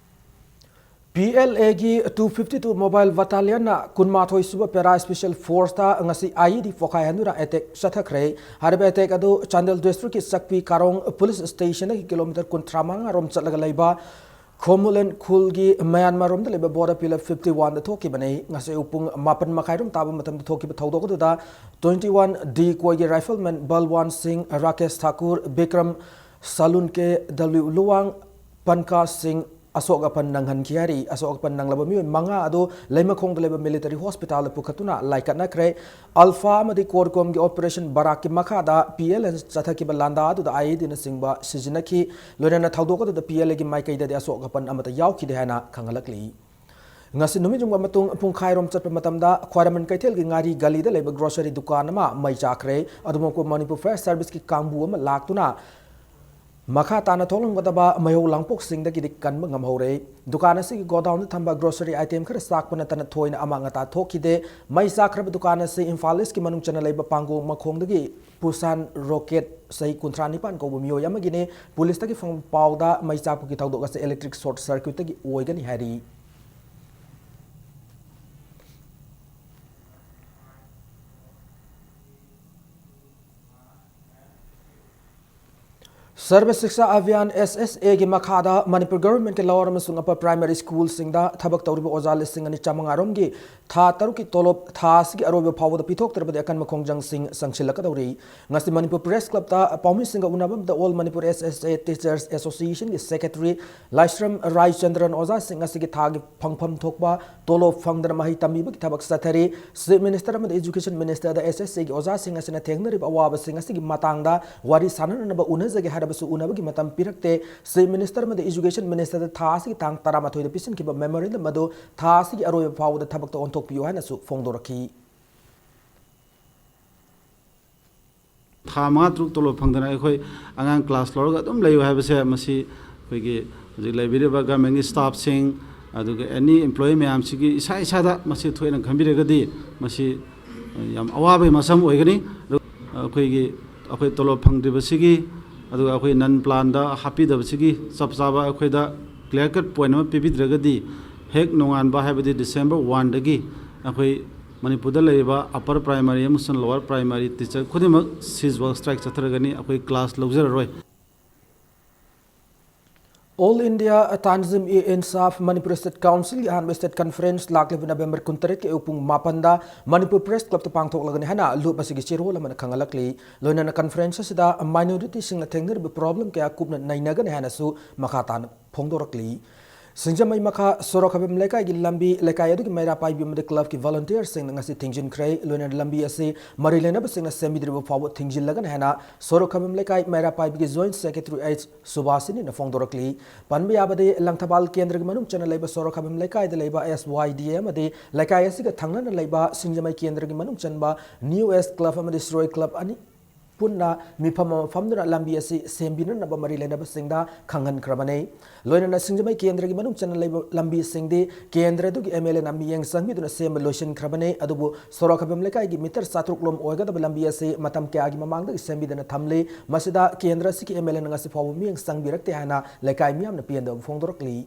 ꯄꯤ ꯑꯦꯜ ꯑꯦꯒꯤ two fifty two mobile battalionꯅ ꯀꯨꯟꯃꯥꯊꯣꯏ ꯁꯨꯕ Para Special Forceꯇ ꯉꯁꯤ I E D ꯄꯣꯈꯥꯏꯍꯟꯗꯨꯅ attack ꯆꯠꯊꯈ꯭ꯔꯦ꯫ ꯍꯥꯏꯔꯤꯕ attack ꯑꯗꯨ ꯆꯥꯟꯗꯦꯜ districtꯀꯤ ꯆꯛꯄꯤ ꯀꯥꯔꯣꯡ police stationꯗꯒꯤ kilometre ꯀꯨꯟꯊ꯭ꯔꯥ ꯃꯉꯥ ꯔꯣꯝ ꯆꯠꯂꯒ ꯂꯩꯕ ꯈꯣꯃꯨꯂꯦꯟ ꯈꯨꯜꯒꯤ ꯃꯌꯥꯟꯃꯥꯔ ꯔꯣꯝꯗ ꯂꯩꯕ border pillar fifty oneꯗ ꯊꯣꯛꯈꯤꯕꯅꯤ꯫ ꯉꯁꯤ ꯑꯌꯨꯛ ꯄꯨꯡ ꯃꯥꯄꯟ ꯃꯈꯥꯏ ꯔꯣꯝ ꯇꯥꯕ ꯃꯇꯝꯗ ꯊꯣꯛꯈꯤꯕ ꯊꯧꯗꯣꯛ ꯑꯗꯨꯗ twenty one decoyꯒꯤ rifleman ꯕꯜꯋꯥꯟ ꯁꯤꯡ, ꯔꯥꯀꯦꯁ ꯊꯥꯀꯨꯔ, ꯕꯤꯀ꯭ꯔꯝ ꯁꯥꯂꯨꯟꯀꯦ, ꯗꯕ꯭ꯂꯤꯎ ꯂꯨꯋꯥꯡ, ꯄꯟꯀꯥꯖ ꯁꯤꯡ ꯑꯁꯣꯛ ꯑꯄꯟ ꯅꯪꯍꯟꯈꯤ ꯍꯥꯏꯔꯤ꯫ ꯑꯁꯣꯛ ꯑꯄꯟ ꯅꯪꯂꯕ ꯃꯤꯑꯣꯏ ꯃꯉꯥ ꯑꯗꯨ ꯂꯩꯃꯈꯣꯡꯗ ꯂꯩꯕ military hospitalꯗ ꯄꯨꯈꯠꯇꯨꯅ ꯂꯥꯏꯀꯠꯅꯈ꯭ꯔꯦ꯫ ꯑꯜꯐꯥ ꯑꯃꯗꯤ ꯀꯣꯔꯀꯣꯝꯒꯤ operation ꯕꯔꯥꯛꯀꯤ ꯃꯈꯥꯗ P L Aꯅ ꯆꯠꯊꯈꯤꯕ ꯂꯥꯟꯗꯥ ꯑꯗꯨꯗ I E Dꯅꯆꯤꯡꯕ ꯁꯤꯖꯤꯟꯅꯈꯤ꯫ ꯂꯣꯏꯅꯅ ꯊꯧꯗꯣꯛ ꯑꯗꯨꯗ P L Aꯒꯤ ꯃꯥꯏꯀꯩꯗꯗꯤ ꯑꯁꯣꯛ ꯑꯄꯟ ꯑꯃꯠꯇ ꯌꯥꯎꯈꯤꯗꯦ ꯍꯥꯏꯅ ꯈꯪꯍꯜꯂꯛꯂꯤ꯫ ꯉꯁꯤ ꯅꯨꯃꯤꯠ ꯌꯨꯡꯕ ꯃꯇꯨꯡ ꯄꯨꯡꯈꯥꯏꯔꯣꯝ ꯆꯠꯄ ꯃꯇꯝꯗ ꯈ꯭ꯋꯥꯏꯔꯝꯕꯟ ꯀꯩꯊꯦꯜꯒꯤ ꯉꯥꯔꯤ ꯒꯂꯤꯗ ꯂꯩꯕ grocery ꯗꯨꯀꯥꯟ ꯑꯃ ꯃꯩ ꯆꯥꯛꯈ꯭ꯔꯦ꯫ ꯑꯗꯨꯃꯛꯄꯨ Manipur Fire Serviceꯀꯤ ꯀꯥꯡꯕꯨ ꯑꯃ ꯂꯥꯛꯇꯨꯅ ꯃꯈꯥ ꯇꯥꯅ ꯊꯣꯛꯂꯝꯒꯗꯕ ꯃꯩꯍꯧ ꯂꯥꯡꯄꯣꯛꯁꯤꯡꯗꯒꯤꯗꯤ ꯀꯟꯕ ꯉꯝꯍꯧꯔꯦ꯫ ꯗꯨꯀꯥꯟ ꯑꯁꯤꯒꯤ godownꯗ ꯊꯝꯕ grocery item ꯈꯔ ꯆꯥꯛꯄ ꯅꯠꯇꯅ ꯊꯣꯏꯅ ꯑꯃꯥꯡ ꯑꯇꯥ ꯊꯣꯛꯈꯤꯗꯦ꯫ ꯃꯩ ꯆꯥꯛꯈ꯭ꯔꯕ ꯗꯨꯀꯥꯟ ꯑꯁꯤ ꯏꯝꯐꯥꯜ Eastꯀꯤ ꯃꯅꯨꯡ ꯆꯟꯅ ꯂꯩꯕ ꯄꯥꯡꯒꯣꯡ ꯃꯈꯣꯡꯗꯒꯤ ꯄꯨꯁꯥꯟ ꯔꯣꯀꯦꯠ, ꯆꯍꯤ ꯀꯨꯟꯊ꯭ꯔꯥ ꯅꯤꯄꯥꯟ ꯀꯧꯕ ꯃꯤꯑꯣꯏ ꯑꯃꯒꯤꯅꯤ꯫ ꯄꯨꯂꯤꯁꯇꯒꯤ ꯐꯪꯕ ꯄꯥꯎꯗ ꯃꯩ ꯆꯥꯛꯄꯒꯤ ꯊꯧꯗꯣꯛ ꯑꯁꯤ electric short circuitꯇꯒꯤ ꯑꯣꯏꯒꯅꯤ ꯍꯥꯏꯔꯤ꯫ Sarva Shiksha Abhiyan, S S Aꯒꯤ ꯃꯈꯥꯗ ꯃꯅꯤꯄꯨꯔ governmentꯀꯤ lower ꯑꯃꯁꯨꯡ upper primary schoolꯁꯤꯡꯗ ꯊꯕꯛ ꯇꯧꯔꯤꯕ ꯑꯣꯖꯥ ꯂꯤꯁꯤꯡ ꯑꯅꯤ ꯆꯥꯃꯉꯥ ꯔꯣꯝꯒꯤ ꯊꯥ ꯇꯔꯨꯛꯀꯤ ꯇꯣꯂꯣꯞ ꯊꯥ ꯑꯁꯤꯒꯤ ꯑꯔꯣꯏꯕ ꯐꯥꯎꯕꯗ ꯄꯤꯊꯣꯛꯇ꯭ꯔꯕꯗꯤ ꯑꯀꯟꯕ ꯈꯣꯡꯖꯪꯁꯤꯡ ꯆꯪꯁꯤꯜꯂꯛꯀꯗꯧꯔꯤ꯫ ꯉꯁꯤ ꯃꯅꯤꯄꯨꯔ Press Clubꯇ ꯄꯥꯎꯃꯤꯁꯤꯡꯒ ꯎꯅꯕ ꯑꯃꯗ All Manipur S S A Teachers Associationꯒꯤ secretary ꯂꯥꯏꯁ꯭ꯔꯝ ꯔꯥꯏꯆꯟꯗ꯭ꯔꯟ ꯑꯣꯖꯥꯁꯤꯡ ꯑꯁꯤꯒꯤ ꯊꯥꯒꯤ ꯐꯪꯐꯝ ꯊꯣꯛꯄ ꯇꯣꯂꯣꯞ ꯐꯪꯗꯅ ꯃꯍꯩ ꯇꯝꯕꯤꯕꯒꯤ ꯊꯕꯛ ꯆꯠꯊꯔꯤ꯫ Chief Minister ꯑꯃꯗꯤ Education Ministerꯗ S S Aꯒꯤ ꯑꯣꯖꯥꯁꯤꯡ ꯑꯁꯤꯅ ꯊꯦꯡꯅꯔꯤꯕ ꯑꯋꯥꯕꯁꯤꯡ ꯑꯁꯤꯒꯤ ꯃꯇꯥꯡꯗ ꯋꯥꯔꯤ ꯁꯥꯟꯅꯅꯅꯕ ꯎꯅꯖꯒꯦ ꯍꯥꯏꯔꯕꯁꯨ ꯎꯅꯕꯒꯤ ꯃꯇꯝ ꯄꯤꯔꯛꯇꯦ꯫ Chief Minister ꯑꯃꯗꯤ Education Ministerꯗ ꯊꯥ ꯑꯁꯤꯒꯤ ꯇꯥꯡ ꯇꯔꯥꯃꯥꯊꯣꯏꯗ ꯄꯤꯁꯤꯟꯈꯤꯕ memorandum ꯑꯗꯨ ꯊꯥ ꯑꯁꯤꯒꯤ ꯑꯔꯣꯏꯕ ꯐꯥꯎꯕꯗ ꯊꯕꯛꯇ ꯑꯣꯟꯊꯣꯛꯄꯤꯌꯨ ꯍꯥꯏꯅꯁꯨ ꯐꯣꯡꯗꯣꯔꯛꯈꯤ꯫ ꯊꯥ ꯃꯉꯥ ꯇꯔꯨꯛ ꯇꯣꯂꯣꯞ ꯐꯪꯗꯅ ꯑꯩꯈꯣꯏ ꯑꯉꯥꯡ class ꯂꯧꯔꯒ ꯑꯗꯨꯝ ꯂꯩꯌꯨ ꯍꯥꯏꯕꯁꯦ ꯃꯁꯤ ꯑꯩꯈꯣꯏꯒꯤ ꯍꯧꯖꯤꯛ ꯂꯩꯕꯤꯔꯤꯕ ꯒꯔꯃꯦꯟꯒꯤ ꯁ꯭ꯇꯥꯐꯁꯤꯡ, ꯑꯗꯨꯒ ꯑꯦꯅꯤ ꯑꯦꯝꯄ꯭ꯂꯣꯌꯤ ꯃꯌꯥꯝꯁꯤꯒꯤ ꯏꯁꯥ ꯏꯁꯥꯗ ꯃꯁꯤ ꯊꯣꯏꯅ ꯈꯟꯕꯤꯔꯒꯗꯤ ꯃꯁꯤ ꯌꯥꯝ ꯑꯋꯥꯕꯒꯤ ꯃꯁꯝ ꯑꯣꯏꯒꯅꯤ꯫ ꯑꯗꯨ ꯑꯩꯈꯣꯏꯒꯤ, ꯑꯩꯈꯣꯏ ꯇꯣꯂꯣꯞ ꯐꯪꯗ꯭ꯔꯤꯕꯁꯤꯒꯤ, ꯑꯗꯨꯒ ꯑꯩꯈꯣꯏ ꯅꯟ ꯄ꯭ꯂꯥꯟꯗ ꯍꯥꯞꯄꯤꯗꯕꯁꯤꯒꯤ ꯆꯞ ꯆꯥꯕ ꯑꯩꯈꯣꯏꯗ ꯀ꯭ꯂꯤꯌꯥꯔ ꯀꯠ ꯄꯣꯏꯟ ꯑꯃ ꯄꯤꯕꯤꯗ꯭ꯔꯒꯗꯤ, ꯍꯦꯛ ꯅꯣꯡꯉꯥꯟꯕ, ꯍꯥꯏꯕꯗꯤ ꯗꯤꯁꯦꯝꯕꯔ ꯋꯥꯟꯗꯒꯤ ꯑꯩꯈꯣꯏ ꯃꯅꯤꯄꯨꯔꯗ ꯂꯩꯔꯤꯕ ꯑꯞꯄꯔ ꯄ꯭ꯔꯥꯏꯃꯥꯔꯤ ꯑꯃꯁꯨꯡ ꯂꯣꯋꯔ ꯄ꯭ꯔꯥꯏꯃꯥꯔꯤ ꯇꯤꯆꯔ ꯈꯨꯗꯤꯡꯃꯛ ꯁꯤꯖ ꯋꯥꯔꯛ ꯁ꯭ꯇ꯭ꯔꯥꯏꯛ ꯆꯠꯊꯔꯒꯅꯤ꯫ ꯑꯩꯈꯣꯏ ꯀ꯭ꯂꯥꯁ ꯂꯧꯖꯔꯔꯣꯏ꯫ All India Tanzim-e-Insaf Manipur State Council-ꯒꯤ ꯑꯍꯥꯟꯕ ꯁ꯭ꯇꯦꯠ ꯀꯟꯐꯔꯦꯟꯁ ꯂꯥꯛꯂꯤꯕ ꯅꯕꯦꯝꯕꯔ ꯀꯨꯟꯇꯔꯦꯠꯀꯤ ꯑꯌꯨꯛ ꯄꯨꯡ ꯃꯥꯄꯟꯗ ꯃꯅꯤꯄꯨꯔ ꯄ꯭ꯔꯦꯁ ꯀ꯭ꯂꯕꯇ ꯄꯥꯡꯊꯣꯛꯂꯒꯅꯤ ꯍꯥꯏꯅ ꯂꯨꯞ ꯑꯁꯤꯒꯤ ꯆꯦꯔꯣꯜ ꯑꯃꯅ ꯈꯪꯍꯜꯂꯛꯂꯤ꯫ ꯂꯣꯏꯅꯅ ꯀꯟꯐꯔꯦꯟꯁ ꯑꯁꯤꯗ ꯃꯥꯏꯅꯣꯔꯤꯇꯤꯁꯤꯡꯅ ꯊꯦꯡꯅꯔꯤꯕ ꯄ꯭ꯔꯣꯕ꯭ꯂꯦꯝ ꯀꯌꯥ ꯀꯨꯞꯅ ꯅꯩꯅꯒꯅꯤ ꯍꯥꯏꯅꯁꯨ ꯃꯈꯥ ꯇꯥꯅ ꯐꯣꯡꯗꯣꯔꯛꯂꯤ꯫ ꯁꯤꯡꯖꯃꯩ ꯃꯈꯥ ꯁꯣꯔꯣꯛ ꯈꯥꯏꯕꯝ ꯂꯩꯀꯥꯏꯒꯤ ꯂꯝꯕꯤ, ꯂꯩꯀꯥꯏ ꯑꯗꯨꯒꯤ ꯃꯩꯔꯥ ꯄꯥꯏꯕꯤ ꯑꯃꯗꯤ ꯀ꯭ꯂꯕꯀꯤ ꯚꯣꯂꯨꯟꯇꯤꯌꯔꯁꯤꯡꯅ ꯉꯁꯤ ꯊꯤꯡꯖꯤꯟꯈ꯭ꯔꯦ꯫ ꯂꯣꯏꯅꯅ ꯂꯝꯕꯤ ꯑꯁꯤ ꯃꯔꯤ ꯂꯩꯅꯕꯁꯤꯡꯅ ꯁꯦꯝꯕꯤꯗ꯭ꯔꯤꯕ ꯐꯥꯎꯕ ꯊꯤꯡꯖꯤꯜꯂꯒꯅꯤ ꯍꯥꯏꯅ ꯁꯣꯔꯣꯛ ꯈꯥꯏꯕꯝ ꯂꯩꯀꯥꯏ ꯃꯩꯔꯥ ꯄꯥꯏꯕꯤꯒꯤ ꯖꯣꯏꯟꯠ ꯁꯦꯀ꯭ꯔꯦꯇꯔꯤ ꯑꯩꯆ ꯁꯨꯕꯥꯁꯤꯅꯤꯅ ꯐꯣꯡꯗꯣꯔꯛꯂꯤ꯫ ꯄꯟꯕ ꯌꯥꯕꯗꯤ, ꯂꯪꯊꯕꯥꯜ ꯀꯦꯟꯗ꯭ꯔꯒꯤ ꯃꯅꯨꯡ ꯆꯟꯅ ꯂꯩꯕ ꯁꯣꯔꯣꯛ ꯈꯥꯏꯕꯝ ꯂꯩꯀꯥꯏꯗ ꯂꯩꯕ ꯑꯦꯁ ꯋꯥꯏ ꯗꯤ ꯑꯦ ꯑꯃꯗꯤ ꯂꯩꯀꯥꯏ ꯑꯁꯤꯒ ꯊꯪꯅꯅ ꯂꯩꯕ ꯁꯤꯡꯖꯃꯩ ꯀꯦꯟꯗ꯭ꯔꯒꯤ ꯃꯅꯨꯡ ꯆꯟꯕ ꯅ꯭ꯌꯨ ꯑꯦꯖ ꯀ꯭ꯂꯕ ꯑꯃꯗꯤ ꯁꯤꯔꯣꯏ ꯀ꯭ꯂꯕ ꯑꯅꯤ ꯄꯨꯟꯅ ꯃꯤꯐꯝ ꯑꯃ ꯐꯝꯗꯨꯅ ꯂꯝꯕꯤ ꯑꯁꯤ ꯁꯦꯝꯕꯤꯅꯅꯕ ꯃꯔꯤ ꯂꯩꯅꯕꯁꯤꯡꯗ ꯈꯪꯍꯟꯈ꯭ꯔꯕꯅꯤ꯫ ꯂꯣꯏꯅꯅ ꯁꯤꯡꯖꯃꯩ ꯀꯦꯟꯗ꯭ꯔꯒꯤ ꯃꯅꯨꯡ ꯆꯟꯅ ꯂꯩꯕ ꯂꯝꯕꯤꯁꯤꯡꯗꯤ ꯀꯦꯟꯗ꯭ꯔ ꯑꯗꯨꯒꯤ ꯑꯦꯝ ꯑꯦꯜ ꯑꯦꯅ ꯃꯤꯠꯌꯦꯡ ꯆꯪꯕꯤꯗꯨꯅ ꯁꯦꯝꯕ ꯂꯣꯏꯁꯤꯟꯈ꯭ꯔꯕꯅꯤ꯫ ꯑꯗꯨꯕꯨ ꯁꯣꯔꯣꯛ ꯈꯥꯏꯕꯝ ꯂꯩꯀꯥꯏꯒꯤ ꯃꯤꯇꯔ ꯆꯥꯇ꯭ꯔꯨꯛ ꯂꯣꯝ ꯑꯣꯏꯒꯗꯕ ꯂꯝꯕꯤ ꯑꯁꯤ ꯃꯇꯝ ꯀꯌꯥꯒꯤ ꯃꯃꯥꯡꯗꯒꯤ ꯁꯦꯝꯕꯤꯗꯅ ꯊꯝꯂꯤ꯫ ꯃꯁꯤꯗ ꯀꯦꯟꯗ꯭ꯔ ꯑꯁꯤꯒꯤ ꯑꯦꯝ ꯑꯦꯜ ꯑꯦꯅ ꯉꯁꯤ ꯐꯥꯎꯕ ꯃꯤꯠꯌꯦꯡ ꯆꯪꯕꯤꯔꯛꯇꯦ ꯍꯥꯏꯅ ꯂꯩꯀꯥꯏ ꯃꯤꯌꯥꯝꯅ ꯄꯦꯟꯗꯕ ꯐꯣꯡꯗꯣꯔꯛꯂꯤ꯫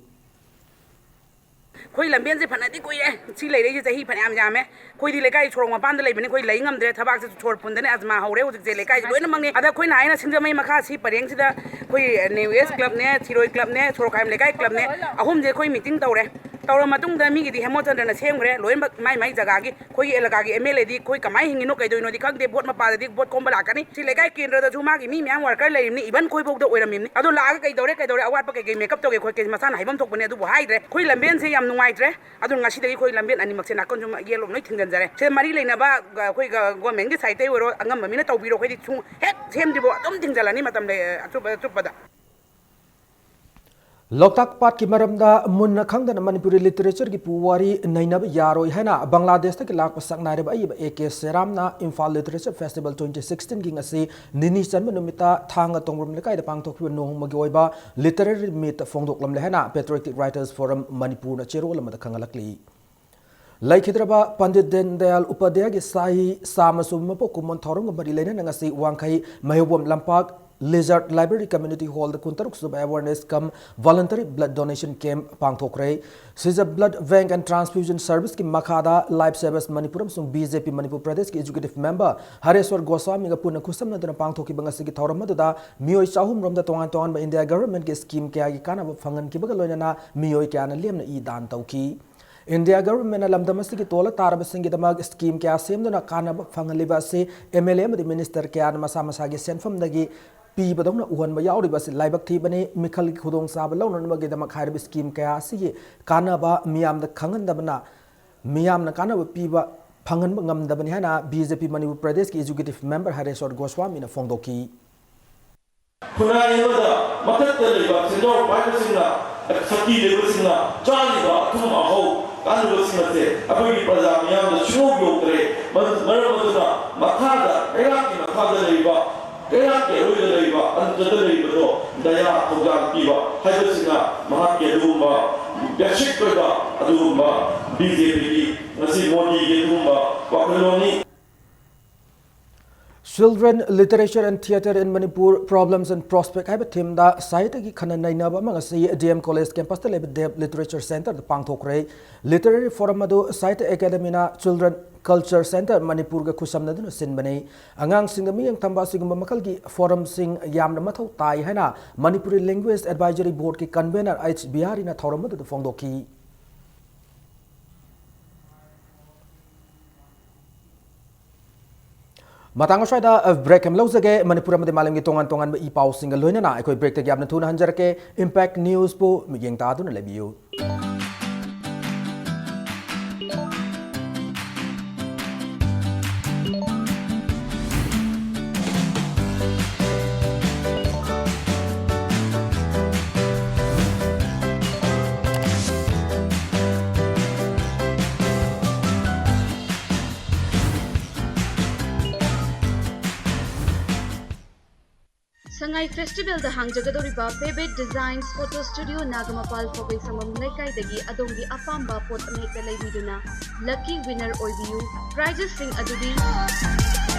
ꯑꯩꯈꯣꯏ ꯂꯝꯕꯦꯟꯁꯦ ꯐꯅꯗꯤ ꯀꯨꯏꯔꯦ, ꯁꯤ ꯂꯩꯔꯛꯏꯁꯦ ꯆꯍꯤ ꯐꯅꯌꯥꯝ ꯌꯥꯝꯃꯦ꯫ ꯑꯩꯈꯣꯏꯗꯤ ꯂꯩꯀꯥꯏ ꯁꯣꯔꯣꯛ ꯃꯄꯥꯟꯗ ꯂꯩꯕꯅꯤ, ꯑꯩꯈꯣꯏ ꯂꯩ ꯉꯝꯗ꯭ꯔꯦ, ꯊꯕꯥꯛꯁꯦ ꯁꯣꯔ ꯐꯨꯟꯗꯅ ꯑꯖꯃꯥ ꯍꯧꯔꯦ ꯍꯧꯖꯤꯛꯁꯦ꯫ ꯂꯩꯀꯥꯏꯁꯦ ꯂꯣꯏꯅꯃꯛꯅꯤ꯫ ꯑꯗ ꯑꯩꯈꯣꯏꯅ ꯍꯥꯏꯅ ꯁꯤꯡꯖꯃꯩ ꯃꯈꯥ ꯁꯤ ꯄꯔꯦꯡꯁꯤꯗ ꯑꯩꯈꯣꯏ ꯅ꯭ꯌꯨ ꯑꯦꯖ ꯀ꯭ꯂꯕꯅꯦ, ꯁꯤꯔꯣꯏ ꯀ꯭ꯂꯕꯅꯦ, ꯁꯣꯔꯣꯛ ꯈꯥꯏꯕꯝ ꯂꯩꯀꯥꯏ ꯀ꯭ꯂꯕꯅꯦ, ꯑꯍꯨꯝꯁꯦ ꯑꯩꯈꯣꯏ ꯃꯤꯇꯤꯡ ꯇꯧꯔꯦ꯫ ꯇꯧꯔ ꯃꯇꯨꯡꯗ ꯃꯤꯒꯤꯗꯤ ꯍꯦꯃꯣꯆꯟꯗ꯭ꯔꯅ ꯁꯦꯝꯈ꯭ꯔꯦ, ꯂꯣꯏꯅꯃꯛ ꯃꯥꯏ ꯃꯥꯏ ꯖꯒꯥꯒꯤ꯫ ꯑꯩꯈꯣꯏꯒꯤ ꯑꯦꯂꯀꯥꯒꯤ ꯑꯦꯝ ꯑꯦꯜ ꯑꯦꯗꯤ ꯑꯩꯈꯣꯏ ꯀꯃꯥꯏꯅ ꯍꯤꯡꯉꯤꯅꯣ ꯀꯩꯗꯧꯔꯤꯅꯣꯗꯤ ꯈꯪꯗꯦ, ꯚꯣꯠ ꯃꯄꯥꯗꯗꯤ ꯚꯣꯠ ꯈꯣꯝꯕ ꯂꯥꯛꯀꯅꯤ꯫ ꯁꯤ ꯂꯩꯀꯥꯏ ꯀꯦꯟꯗ꯭ꯔꯗꯁꯨ ꯃꯥꯒꯤ ꯃꯤ ꯃꯌꯥꯝ ꯋꯥꯔꯀꯔ ꯂꯩꯔꯤꯕꯅꯤ, ꯏꯚꯟ ꯑꯩꯈꯣꯏꯐꯥꯎꯗ ꯑꯣꯏꯔꯝꯃꯤꯕꯅꯤ꯫ ꯑꯗꯣ ꯂꯥꯛꯑꯒ ꯀꯩꯗꯧꯔꯦ, ꯀꯩꯗꯧꯔꯦ, ꯑꯋꯥꯠꯄ ꯀꯩꯀꯩ ꯃꯦꯀꯞ ꯇꯧꯒꯦ ꯈꯣꯠꯀꯦ ꯃꯁꯥꯅ ꯍꯥꯏꯐꯝ ꯊꯣꯛꯄꯅꯦ, ꯑꯗꯨꯕꯨ ꯍꯥꯏꯗ꯭ꯔꯦ꯫ ꯑꯩꯈꯣꯏ ꯂꯝꯕꯦꯟꯁꯦ ꯌꯥꯝ ꯅꯨꯡꯉꯥꯏꯇ꯭ꯔꯦ꯫ ꯑꯗꯨꯅ ꯉꯁꯤꯗꯒꯤ ꯑꯩꯈꯣꯏ ꯂꯝꯕꯦꯟ ꯑꯅꯤꯃꯛꯁꯦ ꯅꯥꯀꯟ ꯁꯨꯝ ꯌꯦꯠꯂꯣꯝ ꯂꯣꯏ ꯊꯤꯡꯖꯤꯟꯖꯔꯦ꯫ ꯁꯤꯗ ꯃꯔꯤ ꯂꯩꯅꯕ ꯑꯩꯈꯣꯏ ꯒ-, ꯒꯣꯔꯃꯦꯟꯒꯤ ꯁꯥꯏꯠꯇꯩ ꯑꯣꯏꯔꯣ, ꯑꯉꯝꯕ ꯃꯤꯅ ꯇꯧꯕꯤꯔꯣ, ꯑꯩꯈꯣꯏꯗꯤ ꯁꯨꯝ ꯍꯦꯛ ꯁꯦꯝꯗ꯭ꯔꯤꯕꯣ ꯑꯗꯨꯝ ꯊꯤꯡꯖꯤꯜꯂꯅꯤ ꯃꯇꯝ ꯂꯩ, ꯑꯆꯨꯞꯄ-, ꯑꯆꯨꯞꯄꯗ꯫ ꯂꯣꯛꯇꯥꯛ ꯄꯥꯠꯀꯤ ꯃꯔꯝꯗ ꯃꯨꯟꯅ ꯈꯪꯗꯅ ꯃꯅꯤꯄꯨꯔꯤ ꯂꯤꯇꯔꯦꯆꯔꯒꯤ ꯄꯨꯋꯥꯔꯤ ꯅꯩꯅꯕ ꯌꯥꯔꯣꯏ ꯍꯥꯏꯅ ꯕꯪꯒ꯭ꯂꯥꯗꯦꯁꯇꯒꯤ ꯂꯥꯛꯄ ꯁꯛꯅꯥꯏꯔꯕ ꯑꯏꯕ ꯑꯦ ꯀꯦ ꯁꯦꯔꯥꯝꯅ ꯏꯝꯐꯥꯜ ꯂꯤꯇꯔꯦꯆꯔ ꯐꯦꯁꯇꯤꯚꯦꯜ ꯇ꯭ꯋꯦꯟꯇꯤ ꯁꯤꯛꯁꯇꯤꯟꯒꯤ ꯉꯁꯤ ꯅꯤꯅꯤ ꯆꯟꯕ ꯅꯨꯃꯤꯠꯇ ꯊꯥꯡꯒ ꯇꯣꯡꯕ꯭ꯔꯝ ꯂꯩꯀꯥꯏꯗ ꯄꯥꯡꯊꯣꯛꯈꯤꯕ ꯅꯣꯡꯃꯒꯤ ꯑꯣꯏꯕ ꯂꯤꯇꯔꯦꯔꯤ ꯃꯤꯠ ꯐꯣꯡꯗꯣꯛꯂꯝꯂꯦ ꯍꯥꯏꯅ Patriotic Writers Forum ꯃꯅꯤꯄꯨꯔꯅ ꯆꯦꯔꯣꯜ ꯑꯃꯗ ꯈꯪꯍꯜꯂꯛꯂꯤ꯫ ꯂꯩꯈꯤꯗ꯭ꯔꯕ ꯄꯟꯗꯤꯠ ꯗꯤꯟ ꯗꯌꯥꯜ ꯎꯄꯥꯙ꯭ꯌꯥꯌꯒꯤ ꯁꯍꯤ ꯆꯥꯝꯃ ꯁꯨꯕ ꯃꯄꯣꯛ ꯀꯨꯝꯑꯣꯟ ꯊꯧꯔꯝꯒ ꯃꯔꯤ ꯂꯩꯅꯅ ꯉꯁꯤ ꯋꯥꯡꯈꯩ ꯃꯍꯩꯔꯣꯝ ꯂꯝꯄꯥꯛ Lizard Library Community Hallꯗ ꯀꯨꯟꯇꯔꯨꯛ ꯁꯨꯕ Awareness cum Voluntary Blood Donation Camp ꯄꯥꯡꯊꯣꯛꯈ꯭ꯔꯦ꯫ Shija Blood Bank and Transfusion Serviceꯀꯤ ꯃꯈꯥꯗ Life Savers ꯃꯅꯤꯄꯨꯔ ꯑꯃꯁꯨꯡ ꯕꯤ ꯖꯦ ꯄꯤ ꯃꯅꯤꯄꯨꯔ ꯄ꯭ꯔꯗꯦꯁꯀꯤ Executive Member ꯍꯔꯦꯁ꯭ꯋꯔ ꯒꯣꯁ꯭ꯋꯥꯃꯤꯒ ꯄꯨꯟꯅ ꯈꯨꯠꯁꯝꯅꯗꯨꯅ ꯄꯥꯡꯊꯣꯛꯈꯤꯕ ꯉꯁꯤꯒꯤ ꯊꯧꯔꯝ ꯑꯗꯨꯗ ꯃꯤꯑꯣꯏ ꯆꯍꯨꯝ ꯔꯣꯝꯗ ꯇꯣꯉꯥꯟ ꯇꯣꯉꯥꯟꯕ ꯏꯟꯗꯤꯌꯥ ꯒꯚꯔꯟꯃꯦꯟꯠꯀꯤ ꯁ꯭ꯀꯤꯝ ꯀꯌꯥꯒꯤ ꯀꯥꯟꯅꯕ ꯐꯪꯍꯟꯈꯤꯕꯒ ꯂꯣꯏꯅꯅ ꯃꯤꯑꯣꯏ ꯀꯌꯥꯅ ꯂꯦꯝꯅ ꯏ ꯗꯥꯟ ꯇꯧꯈꯤ꯫ ꯏꯟꯗꯤꯌꯥ ꯒꯚꯔꯟꯃꯦꯟꯠꯅ ꯂꯝꯗꯝ ꯑꯁꯤꯒꯤ ꯇꯣꯜꯂ ꯇꯥꯔꯕꯁꯤꯡꯒꯤꯗꯃꯛ ꯁ꯭ꯀꯤꯝ ꯀꯌꯥ ꯁꯦꯝꯗꯨꯅ ꯀꯥꯟꯅꯕ ꯐꯪꯍꯜꯂꯤꯕ ꯑꯁꯤ ꯑꯦꯝ ꯑꯦꯜ ꯑꯦ ꯑꯃꯗꯤ ꯃꯤꯅꯤꯁꯇꯔ ꯀꯌꯥꯅ ꯃꯁꯥ ꯃꯁꯥꯒꯤ ꯁꯦꯟꯐꯝꯗꯒꯤ ꯄꯤꯕꯗꯧꯅ ꯎꯍꯟꯕ ꯌꯥꯎꯔꯤꯕ ꯑꯁꯤ ꯂꯥꯏꯕꯛ ꯊꯤꯕꯅꯤ꯫ ꯃꯤꯈꯜꯒꯤ ꯈꯨꯗꯣꯡꯆꯥꯕ ꯂꯧꯅꯅꯕꯒꯤꯗꯃꯛ ꯍꯥꯏꯔꯤꯕ ꯁ꯭ꯀꯤꯝ ꯀꯌꯥ ꯑꯁꯤꯒꯤ ꯀꯥꯟꯅꯕ ꯃꯤꯌꯥꯝꯗ ꯈꯪꯍꯟꯗꯕꯅ ꯃꯤꯌꯥꯝꯅ ꯀꯥꯟꯅꯕ ꯄꯤꯕ ꯐꯪꯍꯟꯕ ꯉꯝꯗꯕꯅꯤ ꯍꯥꯏꯅ ꯕꯤ ꯖꯦ ꯄꯤ ꯃꯅꯤꯄꯨꯔ ꯄ꯭ꯔꯗꯦꯁꯀꯤ Executive Member ꯍꯔꯦꯁ꯭ꯋꯔ ꯒꯣꯁ꯭ꯋꯥꯃꯤꯅ ꯐꯣꯡꯗꯣꯛꯈꯤ꯫ ꯈꯨꯟꯅꯥꯏ ꯑꯃꯗ ꯃꯊꯛꯇ ꯂꯩꯕ ꯁꯦꯟꯖꯥꯎ ꯄꯥꯏꯕꯁꯤꯡꯅ, ꯁꯛꯇꯤ ꯂꯩꯕꯁꯤꯡꯅ ꯆꯥꯔꯤꯕ ꯑꯊꯨꯝ ꯑꯍꯧ ꯀꯥꯟꯅꯕꯁꯤꯡ ꯑꯁꯦ ꯑꯩꯈꯣꯏꯒꯤ ꯄ꯭ꯔꯖꯥ ꯃꯤꯌꯥꯝꯗ ꯁꯨꯡꯌꯧ ꯌꯧꯗ꯭ꯔꯦ꯫ ꯃꯔꯝ ꯑꯗꯨꯅ ꯃꯈꯥꯗ, ꯀꯩꯔꯥꯛꯀꯤ ꯃꯈꯥꯗ ꯂꯩꯕ, ꯀꯩꯔꯥꯛꯀꯤ ꯑꯔꯣꯏꯗ ꯂꯩꯕ, ꯑꯟꯇꯗ ꯂꯩꯕꯗꯣ ꯗꯌꯥ ꯊꯧꯖꯥꯜ ꯄꯤꯕ ꯍꯥꯏꯕꯁꯤꯅ ꯃꯍꯥꯛꯀꯤ ꯑꯗꯨꯒꯨꯝꯕ ꯕꯦꯁꯤꯛ ꯑꯣꯏꯕ ꯑꯗꯨꯒꯨꯝꯕ ꯕꯤ ꯖꯦ ꯄꯤꯒꯤ ꯉꯁꯤ ꯃꯣꯗꯤꯒꯤ ꯑꯗꯨꯒꯨꯝꯕ ꯋꯥꯈꯜꯂꯣꯟꯅꯤ꯫ Children, Literature and Theatre in Manipur, Problems and Prospect ꯍꯥꯏꯕ ꯊꯤꯝꯗ ꯁꯥꯍꯤꯇ꯭ꯌꯒꯤ ꯈꯟꯅ ꯅꯩꯅꯕ ꯑꯃ ꯉꯁꯤ ꯗꯤ ꯑꯦꯝ ꯀꯣꯂꯦꯖ ꯀꯦꯝꯄꯁꯇ ꯂꯩꯕ ꯗꯦꯕ ꯂꯤꯇꯔꯦꯆꯔ ꯁꯦꯟꯇꯔꯗ ꯄꯥꯡꯊꯣꯛꯈ꯭ꯔꯦ꯫ ꯂꯤꯇꯔꯦꯔꯤ ꯐꯣꯔꯝ ꯑꯗꯨ ꯁꯥꯍꯤꯇ꯭ꯌ ꯑꯦꯀꯥꯗꯃꯤꯅ ꯆꯤꯜꯗ꯭ꯔꯦꯟ ꯀꯜꯆꯔ ꯁꯦꯟꯇꯔ ꯃꯅꯤꯄꯨꯔꯒ ꯈꯨꯠꯁꯝꯅꯗꯨꯅ ꯁꯤꯟꯕꯅꯤ꯫ ꯑꯉꯥꯡꯁꯤꯡꯗ ꯃꯤꯠꯌꯦꯡ ꯊꯝꯕ ꯑꯁꯤꯒꯨꯝꯕ ꯃꯈꯜꯒꯤ ꯐꯣꯔꯝꯁꯤꯡ ꯌꯥꯝꯅ ꯃꯊꯧ ꯇꯥꯏ ꯍꯥꯏꯅ ꯃꯅꯤꯄꯨꯔꯤ ꯂꯦꯡꯒ꯭ꯋꯦꯖ ꯑꯦꯗꯚꯥꯏꯖꯔꯤ ꯕꯣꯔꯗꯀꯤ ꯀꯟꯚꯦꯅꯔ ꯑꯩꯆ ꯕꯤꯍꯥꯔꯤꯅ ꯊꯧꯔꯝ ꯑꯗꯨꯗ ꯐꯣꯡꯗꯣꯛꯈꯤ꯫ ꯃꯇꯥꯡ ꯑꯁ꯭ꯋꯥꯏꯗ ꯕ꯭ꯔꯦꯛ ꯑꯃ ꯂꯧꯖꯒꯦ꯫ ꯃꯅꯤꯄꯨꯔ ꯑꯃꯗꯤ ꯃꯥꯂꯦꯝꯒꯤ ꯇꯣꯉꯥꯟ ꯇꯣꯉꯥꯟꯕ ꯏ ꯄꯥꯎꯁꯤꯡꯒ ꯂꯣꯏꯅꯅ ꯑꯩꯈꯣꯏ ꯕ꯭ꯔꯦꯛꯇꯒꯤ ꯌꯥꯝꯅ ꯊꯨꯅ ꯍꯟꯖꯔꯛꯀꯦ꯫ ꯏꯝꯄꯦꯛ ꯅ꯭ꯌꯨꯁꯄꯨ ꯃꯤꯠꯌꯦꯡ ꯇꯥꯗꯨꯅ ꯂꯩꯕꯤꯌꯨ꯫ ꯁꯉꯥꯏ ꯐꯦꯁꯇꯤꯚꯦꯜꯗ ꯍꯥꯡꯖꯒꯗꯧꯔꯤꯕ Pebet Designs Photo Studio, ꯅꯥꯒꯃꯄꯥꯜ ꯐꯧꯕꯩ ꯁꯪꯕꯝ ꯂꯩꯀꯥꯏꯗꯒꯤ ꯑꯗꯣꯝꯒꯤ ꯑꯄꯥꯝꯕ ꯄꯣꯠ ꯑꯃꯍꯦꯛꯇ ꯂꯩꯕꯤꯗꯨꯅ lucky winner ꯑꯣꯏꯕꯤꯌꯨ꯫ Prizesꯁꯤꯡ ꯑꯗꯨꯗꯤ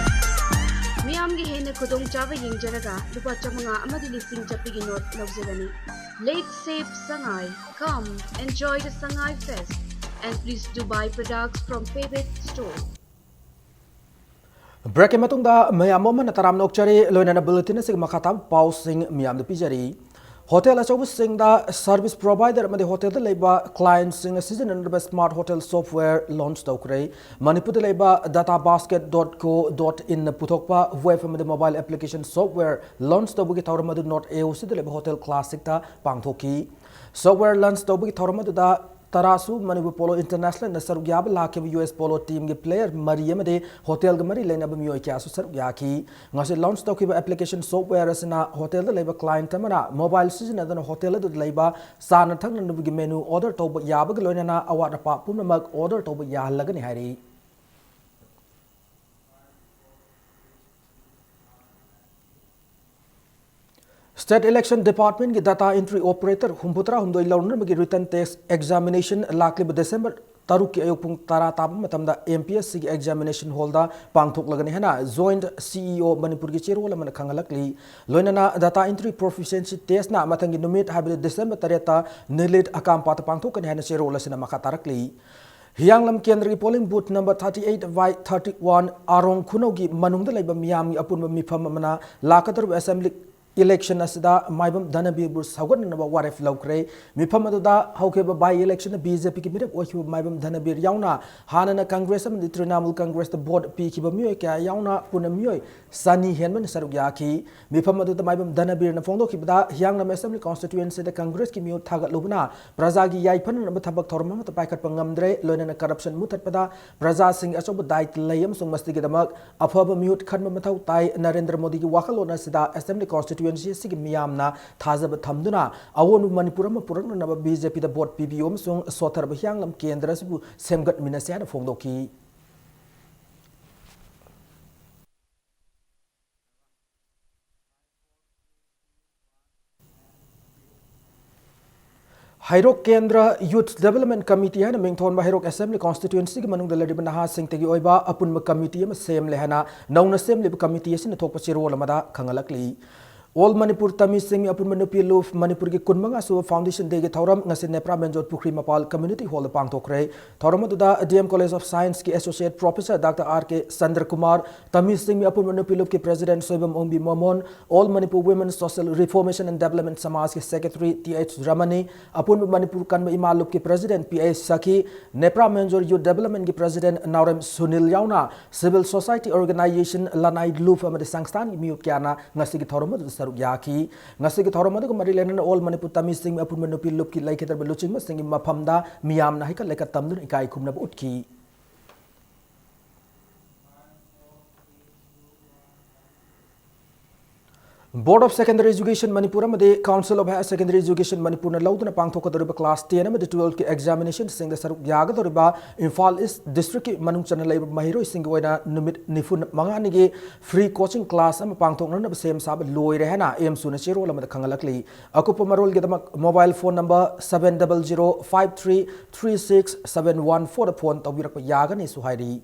ꯃꯤꯌꯥꯝꯒꯤ ꯍꯦꯟꯅ ꯈꯨꯗꯣꯡꯆꯥꯕ ꯌꯦꯡꯖꯔꯒ ꯂꯨꯄꯥ ꯆꯥꯃꯉꯥ ꯑꯃꯗꯤ ꯂꯤꯁꯤꯡ ꯆꯠꯄꯤꯒꯤ ꯅꯣꯠ ꯂꯧꯖꯒꯅꯤ꯫ Let's save Sangai. Come, enjoy the Sangai Fest and please do buy products from Pebet Store. Breakꯀꯤ ꯃꯇꯨꯡꯗ ꯃꯌꯥꯝ ꯑꯃꯅ ꯇꯔꯥꯝꯅ ꯑꯣꯛꯆꯔꯤ꯫ ꯂꯣꯏꯅꯅ bulletin ꯑꯁꯤꯒꯤ ꯃꯈꯥ ꯇꯥꯕ ꯄꯥꯎꯁꯤꯡ ꯃꯤꯌꯥꯝꯗ ꯄꯤꯖꯔꯤ꯫ ꯍꯣꯇꯦꯜ ꯑꯆꯧꯕꯁꯤꯡꯗ service provider ꯑꯃꯗꯤ ꯍꯣꯇꯦꯜꯗ ꯂꯩꯕ clientꯁꯤꯡꯅ ꯁꯤꯖꯤꯟꯅꯅꯕ smart hotel software launch ꯇꯧꯈ꯭ꯔꯦ꯫ ꯃꯅꯤꯄꯨꯔꯗ ꯂꯩꯕ data basket dot co dot inꯅ ꯄꯨꯊꯣꯛꯄ web ꯑꯃꯗꯤ mobile application software launch ꯇꯧꯕꯒꯤ ꯊꯧꯔꯝ ꯑꯗꯨ North AOCꯗ ꯂꯩꯕ Hotel Classicꯇ ꯄꯥꯡꯊꯣꯛꯈꯤ꯫ Software launch ꯇꯧꯕꯒꯤ ꯊꯧꯔꯝ ꯑꯗꯨꯗ ꯇꯔꯥꯁꯨ ꯃꯅꯤꯄꯨꯔ Polo Internationalꯅ ꯁꯔꯨꯛ ꯌꯥꯕ ꯂꯥꯛꯈꯤꯕ US Polo teamꯒꯤ player ꯃꯔꯤ ꯑꯃꯗꯤ ꯍꯣꯇꯦꯜꯒ ꯃꯔꯤ ꯂꯩꯅꯕ ꯃꯤꯑꯣꯏ ꯀꯌꯥꯁꯨ ꯁꯔꯨꯛ ꯌꯥꯈꯤ꯫ ꯉꯁꯤ launch ꯇꯧꯈꯤꯕ application software ꯑꯁꯤꯅ ꯍꯣꯇꯦꯜꯗ ꯂꯩꯕ client ꯑꯃꯅ mobile ꯁꯤꯖꯤꯟꯅꯗꯨꯅ ꯍꯣꯇꯦꯜ ꯑꯗꯨꯗ ꯂꯩꯕ ꯆꯥꯅ ꯊꯛꯅꯅꯕꯒꯤ menu order ꯇꯧꯕ ꯌꯥꯕꯒ ꯂꯣꯏꯅꯅ ꯑꯋꯥꯠ ꯑꯄꯥ ꯄꯨꯝꯅꯃꯛ order ꯇꯧꯕ ꯌꯥꯍꯜꯂꯒꯅꯤ ꯍꯥꯏꯔꯤ꯫ State Election Departmentꯀꯤ data entry operator ꯍꯨꯝꯐꯨꯇꯔꯥꯍꯨꯝꯗꯣꯏ ꯂꯧꯅꯅꯕꯒꯤ written test examination ꯂꯥꯛꯂꯤꯕ December ꯇꯔꯨꯛꯀꯤ ꯑꯌꯨꯛ ꯄꯨꯡ ꯇꯔꯥ ꯇꯥꯕ ꯃꯇꯝꯗ MPSCꯒꯤ examination hallꯗ ꯄꯥꯡꯊꯣꯛꯂꯒꯅꯤ ꯍꯥꯏꯅ Joint CEO ꯃꯅꯤꯄꯨꯔꯒꯤ ꯆꯦꯔꯣꯜ ꯑꯃꯅ ꯈꯪꯍꯜꯂꯛꯂꯤ꯫ ꯂꯣꯏꯅꯅ data entry proficiency testꯅ ꯃꯊꯪꯒꯤ ꯅꯨꯃꯤꯠ, ꯍꯥꯏꯕꯗꯤ December ꯇꯔꯦꯠꯇ ꯅꯤꯂꯤꯠ ꯑꯀꯥꯝꯄꯥꯠꯇ ꯄꯥꯡꯊꯣꯛꯀꯅꯤ ꯍꯥꯏꯅ ꯆꯦꯔꯣꯜ ꯑꯁꯤꯅ ꯃꯈꯥ ꯇꯥꯔꯛꯂꯤ꯫ ꯍꯤꯌꯥꯡꯂꯝ ꯀꯦꯟꯗ꯭ꯔꯒꯤ polling booth number thirty eight by thirty one ꯑꯥꯔꯣꯡ ꯈꯨꯅꯧꯒꯤ ꯃꯅꯨꯡꯗ ꯂꯩꯕ ꯃꯤꯌꯥꯝꯒꯤ ꯑꯄꯨꯟꯕ ꯃꯤꯐꯝ ꯑꯃꯅ ꯂꯥꯛꯀꯗꯧꯔꯤꯕ assembly election ꯑꯁꯤꯗ ꯃꯥꯏꯕꯝ ꯙꯅꯕꯤꯔꯕꯨ ꯁꯧꯒꯠꯅꯅꯕ ꯋꯥꯔꯦꯞ ꯂꯧꯈ꯭ꯔꯦ꯫ ꯃꯤꯐꯝ ꯑꯗꯨꯗ ꯍꯧꯈꯤꯕ by electionꯗ BJPꯒꯤ ꯃꯤꯔꯦꯞ ꯑꯣꯏꯈꯤꯕ ꯃꯥꯏꯕꯝ ꯙꯅꯕꯤꯔ ꯌꯥꯎꯅ ꯍꯥꯟꯅꯅ Congress ꯑꯃꯗꯤ Trinamool Congressꯇ vote ꯄꯤꯈꯤꯕ ꯃꯤꯑꯣꯏ ꯀꯌꯥ ꯌꯥꯎꯅ ꯄꯨꯟꯅ ꯃꯤꯑꯣꯏ ꯆꯅꯤ ꯍꯦꯟꯕꯅ ꯁꯔꯨꯛ ꯌꯥꯈꯤ꯫ ꯃꯤꯐꯝ ꯑꯗꯨꯗ ꯃꯥꯏꯕꯝ ꯙꯅꯕꯤꯔꯅ ꯐꯣꯡꯗꯣꯛꯈꯤꯕꯗ, ꯍꯤꯌꯥꯡꯂꯝ assembly constituencyꯗ Congressꯀꯤ ꯃꯤꯍꯨꯠ ꯊꯥꯒꯠꯂꯨꯕꯅ ꯄ꯭ꯔꯖꯥꯒꯤ ꯌꯥꯏꯐꯅꯅꯕ ꯊꯕꯛ ꯊꯧꯔꯝ ꯑꯃꯠꯇ ꯄꯥꯏꯈꯠꯄ ꯉꯝꯗ꯭ꯔꯦ, ꯂꯣꯏꯅꯅ corruption ꯃꯨꯊꯠꯄꯗ ꯄ꯭ꯔꯖꯥꯁꯤꯡꯒꯤ ꯑꯆꯧꯕ ꯗꯥꯏꯇ ꯂꯩ ꯑꯃꯁꯨꯡ ꯃꯁꯤꯒꯤꯗꯃꯛ ꯑꯐꯕ ꯃꯤꯍꯨꯠ ꯈꯟꯕ ꯃꯊꯧ ꯇꯥꯏ꯫ ꯅꯔꯦꯟꯗ꯭ꯔ ꯃꯣꯗꯤꯒꯤ ꯋꯥꯈꯜꯂꯣꯟ ꯑꯁꯤꯗ assembly constituency ꯑꯁꯤꯒꯤ ꯃꯤꯌꯥꯝꯅ ꯊꯥꯖꯕ ꯊꯝꯗꯨꯅ ꯑꯑꯣꯟꯕ ꯃꯅꯤꯄꯨꯔ ꯑꯃ ꯄꯨꯔꯛꯅꯅꯕ BJPꯗ vote ꯄꯤꯕꯤꯌꯨ ꯑꯃꯁꯨꯡ ꯁꯣꯠꯊꯔꯕ ꯍꯤꯌꯥꯡꯂꯝ ꯀꯦꯟꯗ꯭ꯔ ꯑꯁꯤꯕꯨ ꯁꯦꯝꯒꯠꯃꯤꯟꯅꯁꯤ ꯍꯥꯏꯅ ꯐꯣꯡꯗꯣꯛꯈꯤ꯫ ꯍꯩꯔꯣꯛ ꯀꯦꯟꯗ꯭ꯔ Youth Development Committee ꯍꯥꯏꯅ ꯃꯤꯡꯊꯣꯟꯕ ꯍꯩꯔꯣꯛ Assembly Constituencyꯒꯤ ꯃꯅꯨꯡꯗ ꯂꯩꯔꯤꯕ ꯅꯍꯥꯁꯤꯡꯇꯒꯤ ꯑꯣꯏꯕ ꯑꯄꯨꯟꯕ committee ꯑꯃ ꯁꯦꯝꯂꯦ ꯍꯥꯏꯅ ꯅꯧꯅ ꯁꯦꯝꯂꯤꯕ committee ꯑꯁꯤꯅ ꯊꯣꯛꯄ ꯆꯦꯔꯣꯜ ꯑꯃꯗ ꯈꯪꯍꯜꯂꯛꯂꯤ꯫ All Manipur Tami Singmi ꯑꯄꯨꯟꯕ ꯅꯨꯄꯤ ꯂꯨꯞ ꯃꯅꯤꯄꯨꯔꯒꯤ ꯀꯨꯟꯃꯉꯥ ꯁꯨꯕ foundation dayꯒꯤ ꯊꯧꯔꯝ ꯉꯁꯤ ꯅꯦꯄ꯭ꯔꯥ ꯃꯦꯟꯖꯣꯔ ꯄꯨꯈ꯭ꯔꯤ ꯃꯄꯥꯜ community hallꯗ ꯄꯥꯡꯊꯣꯛꯈ꯭ꯔꯦ꯫ ꯊꯧꯔꯝ ꯑꯗꯨꯗ D M College of Scienceꯀꯤ Associate Professor Doctor R K Chandra Kumar, Tami Singmi ꯑꯄꯨꯟꯕ ꯅꯨꯄꯤ ꯂꯨꯞꯀꯤ President Soibam Ongbi ꯃꯣꯃꯣꯟ, All Manipur Women Social Reformation and Development ꯁꯃꯥꯖꯀꯤ Secretary T H ꯔꯃꯅꯤ, ꯑꯄꯨꯟꯕ ꯃꯅꯤꯄꯨꯔ ꯀꯟꯕ ꯏꯃꯥ ꯂꯨꯞꯀꯤ President P I ꯁꯈꯤ, ꯅꯦꯄ꯭ꯔꯥ ꯃꯦꯟꯖꯣꯔ Youth Developmentꯒꯤ President ꯅꯥꯎꯔꯦꯝ ꯁꯨꯅꯤꯜ ꯌꯥꯎꯅ civil society organization, ꯂꯅꯥꯏ ꯂꯨꯞ ꯑꯃꯗꯤ ꯁꯪꯁꯊꯥꯟꯒꯤ ꯃꯤꯑꯣꯏ ꯀꯌꯥꯅ ꯉꯁꯤꯒꯤ ꯊꯧꯔꯝ ꯑꯗꯨꯗ ꯁꯔꯨꯛ ꯌꯥꯈꯤ꯫ ꯉꯁꯤꯒꯤ ꯊꯧꯔꯝ ꯑꯗꯨꯒ ꯃꯔꯤ ꯂꯩꯅꯅ All Manipur Tami Singmi ꯑꯄꯨꯟꯕ ꯅꯨꯄꯤ ꯂꯨꯞꯀꯤ ꯂꯩꯈꯤꯗ꯭ꯔꯕ ꯂꯨꯆꯤꯡꯕꯁꯤꯡꯒꯤ ꯃꯐꯝꯗ ꯃꯤꯌꯥꯝꯅ ꯍꯩꯀꯠ ꯂꯩꯀꯠ ꯇꯝꯗꯨꯅ ꯏꯀꯥꯏ ꯈꯨꯝꯅꯕ ꯎꯠꯈꯤ꯫ Board of Secondary Education Manipur ꯑꯃꯗꯤ Council of Higher Secondary Education Manipurꯅ ꯂꯧꯗꯨꯅ ꯄꯥꯡꯊꯣꯛꯀꯗꯧꯔꯤꯕ class ten ꯑꯃꯗꯤ twelveꯀꯤ examinationꯁꯤꯡꯗ ꯁꯔꯨꯛ ꯌꯥꯒꯗꯧꯔꯤꯕ ꯏꯝꯐꯥꯜ East Districtꯀꯤ ꯃꯅꯨꯡ ꯆꯟꯅ ꯂꯩꯕ ꯃꯍꯩꯔꯣꯏꯁꯤꯡꯒꯤ ꯑꯣꯏꯅ ꯅꯨꯃꯤꯠ ꯅꯤꯐꯨ ꯃꯉꯥꯅꯤꯒꯤ free coaching class ꯑꯃ ꯄꯥꯡꯊꯣꯛꯅꯅꯕ ꯁꯦꯝ ꯁꯥꯕ ꯂꯣꯏꯔꯦ ꯍꯥꯏꯅ ꯑꯦꯝꯁꯨꯅ ꯆꯦꯔꯣꯜ ꯑꯃꯗ ꯈꯪꯍꯜꯂꯛꯂꯤ꯫ ꯑꯀꯨꯞꯄ ꯃꯔꯣꯜꯒꯤꯗꯃꯛ mobile phone number seven double zero five three three six seven one fourꯗ phone ꯇꯧꯕꯤꯔꯛꯄ ꯌꯥꯒꯅꯤꯁꯨ ꯍꯥꯏꯔꯤ꯫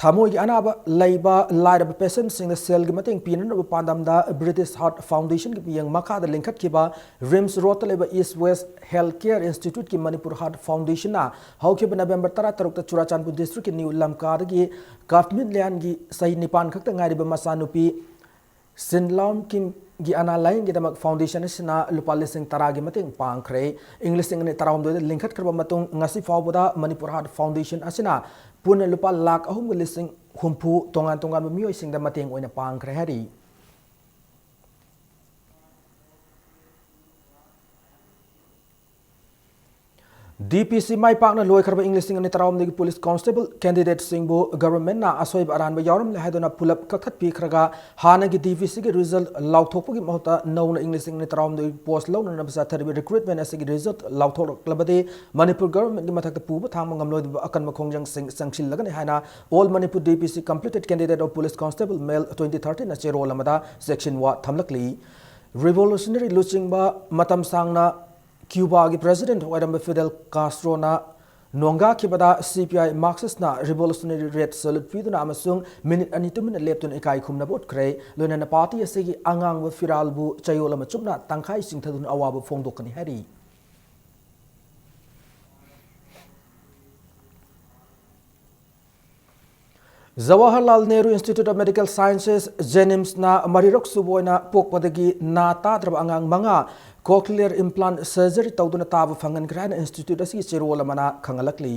ꯊꯃꯣꯏꯒꯤ ꯑꯅꯥꯕ ꯂꯩꯕ ꯂꯥꯏꯔꯕ patientꯁꯤꯡꯗ ꯁꯦꯜꯒꯤ ꯃꯇꯦꯡ ꯄꯤꯅꯅꯕ ꯄꯥꯟꯗꯝꯗ British Heart Foundationꯒꯤ ꯃꯤꯠꯌꯦꯡ ꯃꯈꯥꯗ ꯂꯤꯡꯈꯠꯈꯤꯕ RIMS Roadꯇ ꯂꯩꯕ East West Health Care Instituteꯀꯤ Manipur Heart Foundationꯅ ꯍꯧꯈꯤꯕ November ꯇꯔꯥꯇꯔꯨꯛꯇ ꯆꯨꯔꯥꯆꯥꯟꯄꯨꯔ Districtꯀꯤ New ꯂꯝꯀꯥꯗꯒꯤ ꯀꯥꯞꯃꯤꯟꯂꯤꯌꯥꯟꯒꯤ ꯆꯍꯤ ꯅꯤꯄꯥꯟ ꯈꯛꯇ ꯉꯥꯏꯔꯤꯕ ꯃꯆꯥꯅꯨꯄꯤ ꯁꯤꯟꯂꯥꯎꯝ ꯀꯤꯝꯒꯤ ꯑꯅꯥ ꯂꯥꯌꯦꯡꯒꯤꯗꯃꯛ foundation ꯑꯁꯤꯅ ꯂꯨꯄꯥ ꯂꯤꯁꯤꯡ ꯇꯔꯥꯒꯤ ꯃꯇꯦꯡ ꯄꯥꯡꯈ꯭ꯔꯦ꯫ ꯏꯪ ꯂꯤꯁꯤꯡ ꯑꯅꯤ ꯇꯔꯥꯍꯨꯝꯗꯣꯏꯗ ꯂꯤꯡꯈꯠꯈ꯭ꯔꯕ ꯃꯇꯨꯡ ꯉꯁꯤ ꯐꯥꯎꯕꯗ Manipur Heart Foundation ꯑꯁꯤꯅ ꯄꯨꯟꯅ ꯂꯨꯄꯥ ꯂꯥꯈ ꯑꯍꯨꯝꯒ ꯂꯤꯁꯤꯡ ꯍꯨꯝꯐꯨ ꯇꯣꯉꯥꯟ ꯇꯣꯉꯥꯟꯕ ꯃꯤꯑꯣꯏꯁꯤꯡꯗ ꯃꯇꯦꯡ ꯑꯣꯏꯅ ꯄꯥꯡꯈ꯭ꯔꯦ ꯍꯥꯏꯔꯤ꯫ DPC ꯃꯥꯏ ꯄꯥꯛꯅ ꯂꯣꯏꯈ꯭ꯔꯕ ꯏꯪ ꯂꯤꯁꯤꯡ ꯑꯅꯤ ꯇꯔꯥꯍꯨꯝꯗꯣꯏꯒꯤ police constable candidateꯁꯤꯡꯕꯨ governmentꯅ ꯑꯁꯣꯏꯕ ꯑꯔꯥꯟꯕ ꯌꯥꯎꯔꯝꯂꯦ ꯍꯥꯏꯗꯨꯅ ꯄꯨꯂꯞ ꯀꯛꯊꯠꯄꯤꯈ꯭ꯔꯒ ꯍꯥꯟꯅꯒꯤ DPCꯒꯤ result ꯂꯥꯎꯊꯣꯛꯄꯒꯤ ꯃꯍꯨꯠꯇ ꯅꯧꯅ ꯏꯪ ꯂꯤꯁꯤꯡ ꯑꯅꯤ ꯇꯔꯥꯍꯨꯝꯗꯣꯏꯒꯤ post ꯂꯧꯅꯅꯕ ꯆꯠꯊꯔꯤꯕ recruitment ꯑꯁꯤꯒꯤ result ꯂꯥꯎꯊꯣꯛꯂꯛꯂꯕꯗꯤ ꯃꯅꯤꯄꯨꯔ governmentꯀꯤ ꯃꯊꯛꯇ ꯄꯨꯕ ꯊꯥꯡꯕ ꯉꯝꯂꯣꯏꯗꯕ ꯑꯀꯟꯕ ꯈꯣꯡꯖꯪꯁꯤꯡ ꯆꯪꯁꯤꯜꯂꯒꯅꯤ ꯍꯥꯏꯅ All Manipur DPC completed candidate of police constable male twenty thirteenꯅ ꯆꯦꯔꯣꯜ ꯑꯃꯗ ꯆꯦꯛꯁꯤꯟꯋꯥ ꯊꯝꯂꯛꯂꯤ꯫ Revolutionary ꯂꯨꯆꯤꯡꯕ ꯃꯇꯝ ꯁꯥꯡꯅ ꯀ꯭ꯌꯨꯕꯥꯒꯤ ꯄ꯭ꯔꯦꯁꯤꯗꯦꯟꯠ ꯑꯣꯏꯔꯝꯕ ꯐꯤꯗꯦꯜ ꯀꯥꯁꯇ꯭ꯔꯣꯅ ꯅꯣꯡꯒꯥꯈꯤꯕꯗ ꯁꯤ ꯄꯤ ꯑꯥꯏ ꯃꯥꯔꯛꯁꯤꯁꯅ ꯔꯤꯚꯣꯂꯨꯁꯅꯔꯤ ꯔꯦꯗ ꯁꯦꯂꯨꯠ ꯄꯤꯗꯨꯅ ꯑꯃꯁꯨꯡ ꯃꯤꯅꯤꯠ ꯑꯅꯤ ꯇꯨꯃꯤꯟꯅ ꯂꯦꯞꯇꯨꯅ ꯏꯀꯥꯏ ꯈꯨꯝꯅꯕ ꯎꯠꯈ꯭ꯔꯦ꯫ ꯂꯣꯏꯅꯅ ꯄꯥꯔꯇꯤ ꯑꯁꯤꯒꯤ ꯑꯉꯥꯡꯕ ꯐꯤꯔꯥꯜꯕꯨ ꯆꯌꯣꯜ ꯑꯃ ꯆꯨꯞꯅ ꯇꯪꯈꯥꯏ ꯆꯤꯡꯊꯗꯨꯅ ꯑꯋꯥꯕ ꯐꯣꯡꯗꯣꯛꯀꯅꯤ ꯍꯥꯏꯔꯤ꯫ Jawaharlal Nehru institute of medical sciences, ꯖꯦꯅꯤꯝꯁꯅ ꯃꯔꯤꯔꯛ ꯁꯨꯕ ꯑꯣꯏꯅ ꯄꯣꯛꯄꯗꯒꯤ ꯅꯥ ꯇꯥꯗ꯭ꯔꯕ ꯑꯉꯥꯡ ꯃꯉꯥ ꯀꯣꯀ꯭ꯂꯤꯌꯔ ꯏꯝꯄ꯭ꯂꯥꯟꯠ ꯁꯔꯖꯔꯤ ꯇꯧꯗꯨꯅ ꯇꯥꯕ ꯐꯪꯍꯟꯈ꯭ꯔꯦ ꯍꯥꯏꯅ ꯏꯟꯁꯇꯤꯇ꯭ꯌꯨꯠ ꯑꯁꯤꯒꯤ ꯆꯦꯔꯣꯜ ꯑꯃꯅ ꯈꯪꯍꯜꯂꯛꯂꯤ꯫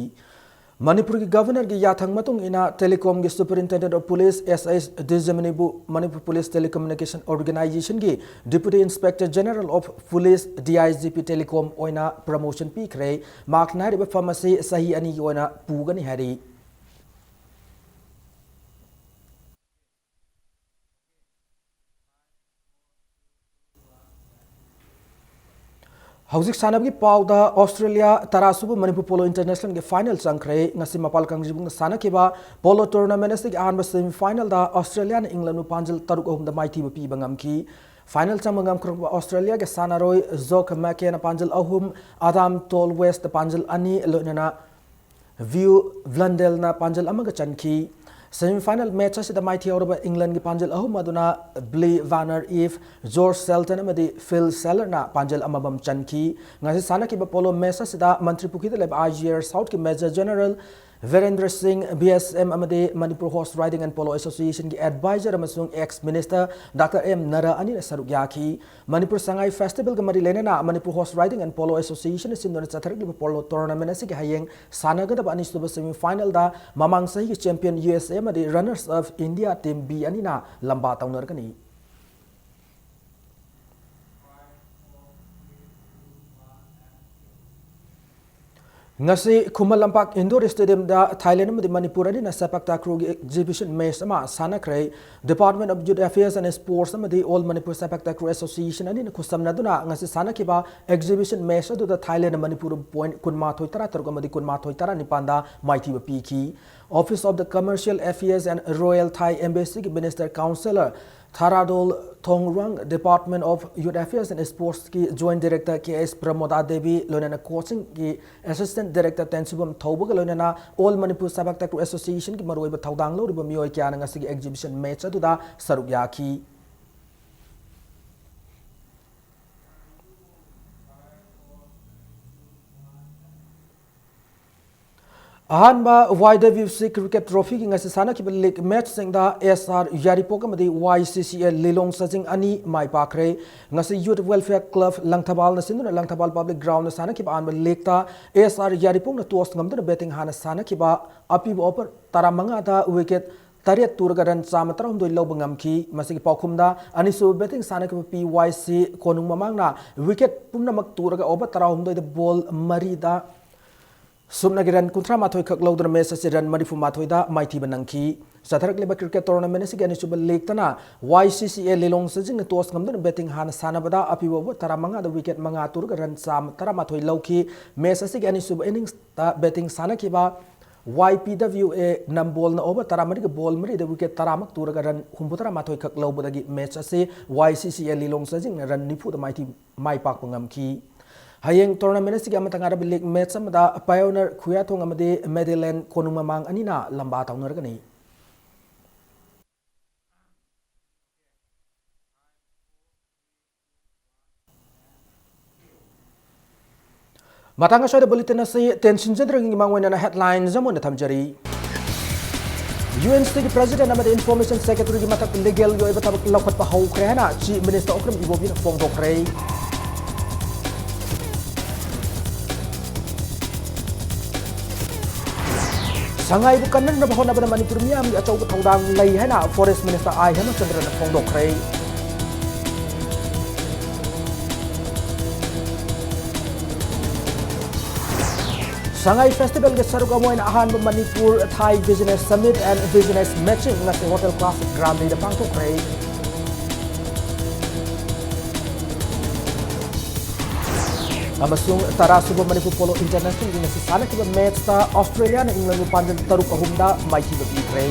ꯃꯅꯤꯄꯨꯔꯒꯤ ꯒꯚꯔꯅꯔꯒꯤ ꯌꯥꯊꯪ ꯃꯇꯨꯡ ꯏꯟꯅ ꯇꯦꯂꯤꯀꯣꯝꯒꯤ superintendent of police, S H ꯗꯤꯖꯃꯅꯤꯕꯨ ꯃꯅꯤꯄꯨꯔ ꯄꯨꯂꯤꯁ ꯇꯦꯂꯤꯀꯝꯃ꯭ꯌꯨꯅꯤꯀꯦꯁꯟ ꯑꯣꯔꯒꯅꯥꯏꯖꯦꯁꯟꯒꯤ deputy inspector general of police, D I G P telecom ꯑꯣꯏꯅ ꯄ꯭ꯔꯃꯣꯁꯟ ꯄꯤꯈ꯭ꯔꯦ꯫ ꯃꯍꯥꯛꯅ ꯍꯥꯏꯔꯤꯕ ꯐꯝ ꯑꯁꯤ ꯆꯍꯤ ꯑꯅꯤꯒꯤ ꯑꯣꯏꯅ ꯄꯨꯒꯅꯤ ꯍꯥꯏꯔꯤ꯫ ꯍꯧꯖꯤꯛ ꯁꯥꯟꯅꯕꯒꯤ ꯄꯥꯎꯗ, ꯑꯣꯁꯇ꯭ꯔꯦꯂꯤꯌꯥ ꯇꯔꯥ ꯁꯨꯕ ꯃꯅꯤꯄꯨꯔ ꯄꯣꯂꯣ ꯏꯟꯇꯔꯅꯦꯁꯅꯦꯜꯒꯤ ꯐꯥꯏꯅꯦꯜ ꯆꯪꯈ꯭ꯔꯦ꯫ ꯉꯁꯤ ꯃꯄꯥꯜ ꯀꯥꯡꯖꯩꯕꯨꯡꯗ ꯁꯥꯟꯅꯈꯤꯕ ꯄꯣꯂꯣ ꯇꯣꯔꯅꯥꯃꯦꯟ ꯑꯁꯤꯒꯤ ꯑꯍꯥꯟꯕ ꯁꯦꯃꯤ ꯐꯥꯏꯅꯦꯜꯗ ꯑꯣꯁꯇ꯭ꯔꯦꯂꯤꯌꯥꯅ ꯏꯪꯂꯦꯟꯕꯨ ꯄꯥꯟꯖꯜ ꯇꯔꯨꯛ ꯑꯍꯨꯝꯗ ꯃꯥꯏꯊꯤꯕ ꯄꯤꯕ ꯉꯝꯈꯤ꯫ ꯐꯥꯏꯅꯦꯜ ꯆꯪꯕ ꯉꯝꯈ꯭ꯔꯕ ꯑꯣꯁꯇ꯭ꯔꯦꯂꯤꯌꯥꯒꯤ ꯁꯥꯟꯅꯔꯣꯏ ꯖꯣꯛ ꯃꯦꯀꯦꯅ ꯄꯥꯟꯖꯜ ꯑꯍꯨꯝ, ꯑꯗꯥꯝ ꯇꯣꯜꯋꯦꯁꯇ ꯄꯥꯟꯖꯜ ꯑꯅꯤ, ꯂꯣꯏꯅꯅ ꯚ꯭ꯌꯨ ꯕ꯭ꯂꯟꯗꯦꯜꯅ ꯄꯥꯟꯖꯜ ꯑꯃꯒ ꯆꯟꯈꯤ꯫ ꯁꯦꯃꯤ ꯐꯥꯏꯅꯦꯜ ꯃꯦꯆ ꯑꯁꯤꯗ ꯃꯥꯏꯊꯤꯍꯧꯔꯕ ꯏꯪꯂꯦꯟꯒꯤ ꯄꯥꯟꯖꯜ ꯑꯍꯨꯝ ꯑꯗꯨꯅ ꯕ꯭ꯂꯤ ꯚꯥꯅꯔ ꯏꯐ, ꯖꯣꯔꯖ ꯁꯦꯜꯇꯟ ꯑꯃꯗꯤ ꯐꯤꯜ ꯁꯦꯂꯔꯅ ꯄꯥꯟꯖꯜ ꯑꯃꯃꯝ ꯆꯟꯈꯤ꯫ ꯉꯁꯤ ꯁꯥꯟꯅꯈꯤꯕ ꯄꯣꯂꯣ ꯃꯦꯆ ꯑꯁꯤꯗ ꯃꯟꯇ꯭ꯔꯤ ꯄꯨꯈ꯭ꯔꯤꯗ ꯂꯩꯕ ꯑꯥꯏ ꯖꯤ ꯑꯥꯔ ꯁꯥꯎꯠꯀꯤ major general Virendra Singh, B S M ꯑꯃꯗꯤ Manipur horse riding and polo ꯑꯦꯁꯣꯁꯤꯌꯦꯁꯟꯒꯤ ꯑꯦꯗꯚꯥꯏꯖꯔ ꯑꯃꯁꯨꯡ ex minister doctor M Nara ꯑꯅꯤꯅ ꯁꯔꯨꯛ ꯌꯥꯈꯤ꯫ ꯃꯅꯤꯄꯨꯔ ꯁꯉꯥꯏ ꯐꯦꯁꯇꯤꯚꯦꯜꯒ ꯃꯔꯤ ꯂꯩꯅꯅ Manipur horse riding and polo ꯑꯦꯁꯣꯁꯤꯌꯦꯁꯟꯅ ꯁꯤꯟꯗꯨꯅ ꯆꯠꯊꯔꯛꯂꯤꯕ ꯄꯣꯂꯣ ꯇꯣꯔꯅꯥꯃꯦꯟ ꯑꯁꯤꯒꯤ ꯍꯌꯦꯡ ꯁꯥꯟꯅꯒꯗꯕ ꯑꯅꯤꯁꯨꯕ ꯁꯦꯃꯤ ꯐꯥꯏꯅꯦꯜꯗ ꯃꯃꯥꯡ ꯆꯍꯤꯒꯤ ꯆꯦꯝꯄꯤꯌꯟ ꯌꯨ ꯑꯦꯁ ꯑꯦ ꯑꯃꯗꯤ runners up India team B ꯑꯅꯤꯅ ꯂꯝꯕꯥ ꯇꯧꯅꯔꯒꯅꯤ꯫ ꯉꯁꯤ ꯈꯨꯃꯟ ꯂꯝꯄꯥꯛ ꯏꯟꯗꯣꯔ ꯁ꯭ꯇꯦꯗꯤꯌꯝꯗ ꯊꯥꯏꯂꯦꯟ ꯑꯃꯗꯤ ꯃꯅꯤꯄꯨꯔ ꯑꯅꯤꯅ ꯁꯦꯄꯛ ꯇꯥꯀ꯭ꯔꯨꯒꯤ ꯑꯦꯛꯖꯤꯕꯤꯁꯟ ꯃꯦꯆ ꯑꯃ ꯁꯥꯟꯅꯈ꯭ꯔꯦ꯫ Department of Youth Affairs and Sports ꯑꯃꯗꯤ All Manipur Sepak Takraw Association ꯑꯅꯤꯅ ꯈꯨꯠꯁꯝꯅꯗꯨꯅ ꯉꯁꯤ ꯁꯥꯟꯅꯈꯤꯕ ꯑꯦꯛꯖꯤꯕꯤꯁꯟ ꯃꯦꯆ ꯑꯗꯨꯗ ꯊꯥꯏꯂꯦꯟꯅ ꯃꯅꯤꯄꯨꯔꯕꯨ ꯄꯣꯏꯟꯠ ꯀꯨꯟꯃꯥꯊꯣꯏ ꯇꯔꯥꯇꯔꯨꯛ ꯑꯃꯗꯤ ꯀꯨꯟꯃꯥꯊꯣꯏ ꯇꯔꯥꯅꯤꯄꯥꯟꯗ ꯃꯥꯏꯊꯤꯕ ꯄꯤꯈꯤ꯫ Office of the Commercial Affairs and Royal Thai Embassyꯒꯤ minister counsellor Tharadol Thongrang Department of Youth Affairs and Sportsꯀꯤ Joint Director K S Pramoda Devi, ꯂꯣꯏꯅꯅ coachingꯒꯤ Assistant Director ꯇꯦꯟꯁꯨꯕꯝ ꯊꯧꯕꯒ ꯂꯣꯏꯅꯅ All Manipur Sabak Taekwondo Associationꯒꯤ ꯃꯔꯨꯑꯣꯏꯕ ꯊꯧꯗꯥꯡ ꯂꯧꯔꯤꯕ ꯃꯤꯑꯣꯏ ꯀꯌꯥꯅ ꯉꯁꯤꯒꯤ exhibition match ꯑꯗꯨꯗ ꯁꯔꯨꯛ ꯌꯥꯈꯤ꯫ ꯑꯍꯥꯟꯕ Y W C Cricket Trophyꯒꯤ ꯉꯁꯤ ꯁꯥꯟꯅꯈꯤꯕ league matchꯁꯤꯡꯗ S R ꯌꯥꯏꯔꯤꯄꯣꯛ ꯑꯃꯗꯤ Y C C A ꯂꯤꯂꯣꯡ ꯆꯥꯖꯤꯡ ꯑꯅꯤ ꯃꯥꯏ ꯄꯥꯛꯈ꯭ꯔꯦ꯫ ꯉꯁꯤ Youth Welfare Club ꯂꯪꯊꯕꯥꯜꯅ ꯁꯤꯟꯗꯨꯅ ꯂꯪꯊꯕꯥꯜ Public Groundꯗ ꯁꯥꯟꯅꯈꯤꯕ ꯑꯍꯥꯟꯕ leagueꯇ S R ꯌꯥꯏꯔꯤꯄꯣꯛꯅ toss ꯉꯝꯗꯨꯅ batting ꯍꯥꯟꯅ ꯁꯥꯟꯅꯈꯤꯕ, ꯑꯄꯤꯕ over ꯇꯔꯥꯃꯉꯥꯗ wicket ꯇꯔꯦꯠ ꯇꯨꯔꯒ run ꯆꯥꯝꯃ ꯇꯔꯥꯍꯨꯝꯗꯣꯏ ꯂꯧꯕ ꯉꯝꯈꯤ꯫ ꯃꯁꯤꯒꯤ ꯄꯥꯎꯈꯨꯝꯗ ꯑꯅꯤꯁꯨꯕ batting ꯁꯥꯟꯅꯈꯤꯕ P Y C ꯀꯣꯅꯨꯡ ꯃꯃꯥꯡꯅ wicket ꯄꯨꯝꯅꯃꯛ ꯇꯨꯔꯒ over ꯇꯔꯥꯍꯨꯝꯗꯣꯏꯗ ball ꯃꯔꯤꯗ ꯁꯨꯞꯅꯒꯤ run ꯀꯨꯟꯊ꯭ꯔꯥ ꯃꯥꯊꯣꯏ ꯈꯛ ꯂꯧꯗꯨꯅ match ꯑꯁꯤ run ꯃꯔꯤꯐꯨ ꯃꯥꯊꯣꯏꯗ ꯃꯥꯏꯊꯤꯕ ꯅꯪꯈꯤ꯫ ꯆꯠꯊꯔꯛꯂꯤꯕ cricket tournament ꯑꯁꯤꯒꯤ ꯑꯅꯤꯁꯨꯕ leagueꯇꯅ Y C C A Lilong ꯆꯥꯖꯤꯡꯅ toss ꯉꯝꯗꯨꯅ batting ꯍꯥꯟꯅ ꯁꯥꯟꯅꯕꯗ ꯑꯄꯤꯕ over ꯇꯔꯥꯃꯉꯥꯗ wicket ꯃꯉꯥ ꯇꯨꯔꯒ run ꯆꯥꯝꯃ ꯇꯔꯥꯃꯥꯊꯣꯏ ꯂꯧꯈꯤ꯫ Match ꯑꯁꯤꯒꯤ ꯑꯅꯤꯁꯨꯕ inningsꯇ batting ꯁꯥꯟꯅꯈꯤꯕ Y P W A ꯅꯝꯕꯣꯜꯅ over ꯇꯔꯥꯃꯔꯤꯒ ball ꯃꯔꯤꯗ wicket ꯇꯔꯥꯃꯛ ꯇꯨꯔꯒ run ꯍꯨꯝꯐꯨꯇꯔꯥ ꯃꯥꯊꯣꯏ ꯈꯛ ꯂꯧꯕꯗꯒꯤ match ꯑꯁꯤ Y C C A Lilong ꯆꯥꯖꯤꯡꯅ run ꯅꯤꯐꯨꯗ ꯃꯥꯏꯊꯤ-, ꯃꯥꯏ ꯄꯥꯛꯄ ꯉꯝꯈꯤ꯫ ꯍꯌꯦꯡ tournament ꯑꯁꯤꯒꯤ ꯑꯃꯇ ꯉꯥꯏꯔꯕ league match ꯑꯃꯗ Pioneer ꯈꯨꯌꯥꯊꯣꯡ ꯑꯃꯗꯤ Madeline ꯀꯣꯅꯨꯡ ꯃꯃꯥꯡ ꯑꯅꯤꯅ ꯂꯝꯕꯥ ꯇꯧꯅꯔꯒꯅꯤ꯫ ꯃꯇꯥꯡ ꯑꯁ꯭ꯋꯥꯏꯗ bulletin ꯑꯁꯤ ꯇꯦꯟꯁꯤꯟꯖꯗ꯭ꯔꯤꯉꯩ ꯃꯃꯥꯡ ꯑꯣꯏꯅ headlines ꯑꯃ ꯑꯣꯏꯅ ꯊꯝꯖꯔꯤ꯫ U N Cꯒꯤ President ꯑꯃꯗꯤ Information Secretaryꯒꯤ ꯃꯊꯛꯇ legalꯒꯤ ꯑꯣꯏꯕ ꯊꯕꯛ ꯂꯧꯈꯠꯄ ꯍꯧꯈ꯭ꯔꯦ ꯍꯥꯏꯅ Chief Minister ꯑꯣꯀ꯭ꯔꯝ ꯏꯕꯣꯕꯤꯅ ꯐꯣꯡꯗꯣꯛꯈ꯭ꯔꯦ꯫ ꯁꯉꯥꯏꯕꯨ ꯀꯟꯅꯅꯕ ꯍꯣꯠꯅꯕꯗ ꯃꯅꯤꯄꯨꯔ ꯃꯤꯌꯥꯝꯒꯤ ꯑꯆꯧꯕ ꯊꯧꯗꯥꯡ ꯂꯩ ꯍꯥꯏꯅ Forest Minister ꯑꯥꯏ ꯍꯦꯃꯆꯟꯗ꯭ꯔꯅ ꯐꯣꯡꯗꯣꯛꯈ꯭ꯔꯦ꯫ ꯁꯉꯥꯏ Festivalꯒꯤ ꯁꯔꯨꯛ ꯑꯃ ꯑꯣꯏꯅ ꯑꯍꯥꯟꯕ Manipur Thai Business Summit and Business Matching ꯉꯁꯤ Hotel Classic Granvilleꯗ ꯄꯥꯡꯊꯣꯛꯈ꯭ꯔꯦ꯫ ꯑꯃꯁꯨꯡ ꯇꯔꯥꯁꯨꯕ ꯃꯅꯤꯄꯨꯔ Polo Internationalꯒꯤ ꯉꯁꯤ ꯁꯥꯟꯅꯈꯤꯕ matchꯇ Australiaꯅ Englandꯕꯨ ꯄꯥꯟꯖꯜ ꯇꯔꯨꯛ ꯑꯍꯨꯝꯗ ꯃꯥꯏꯊꯤꯕ ꯄꯤꯈ꯭ꯔꯦ꯫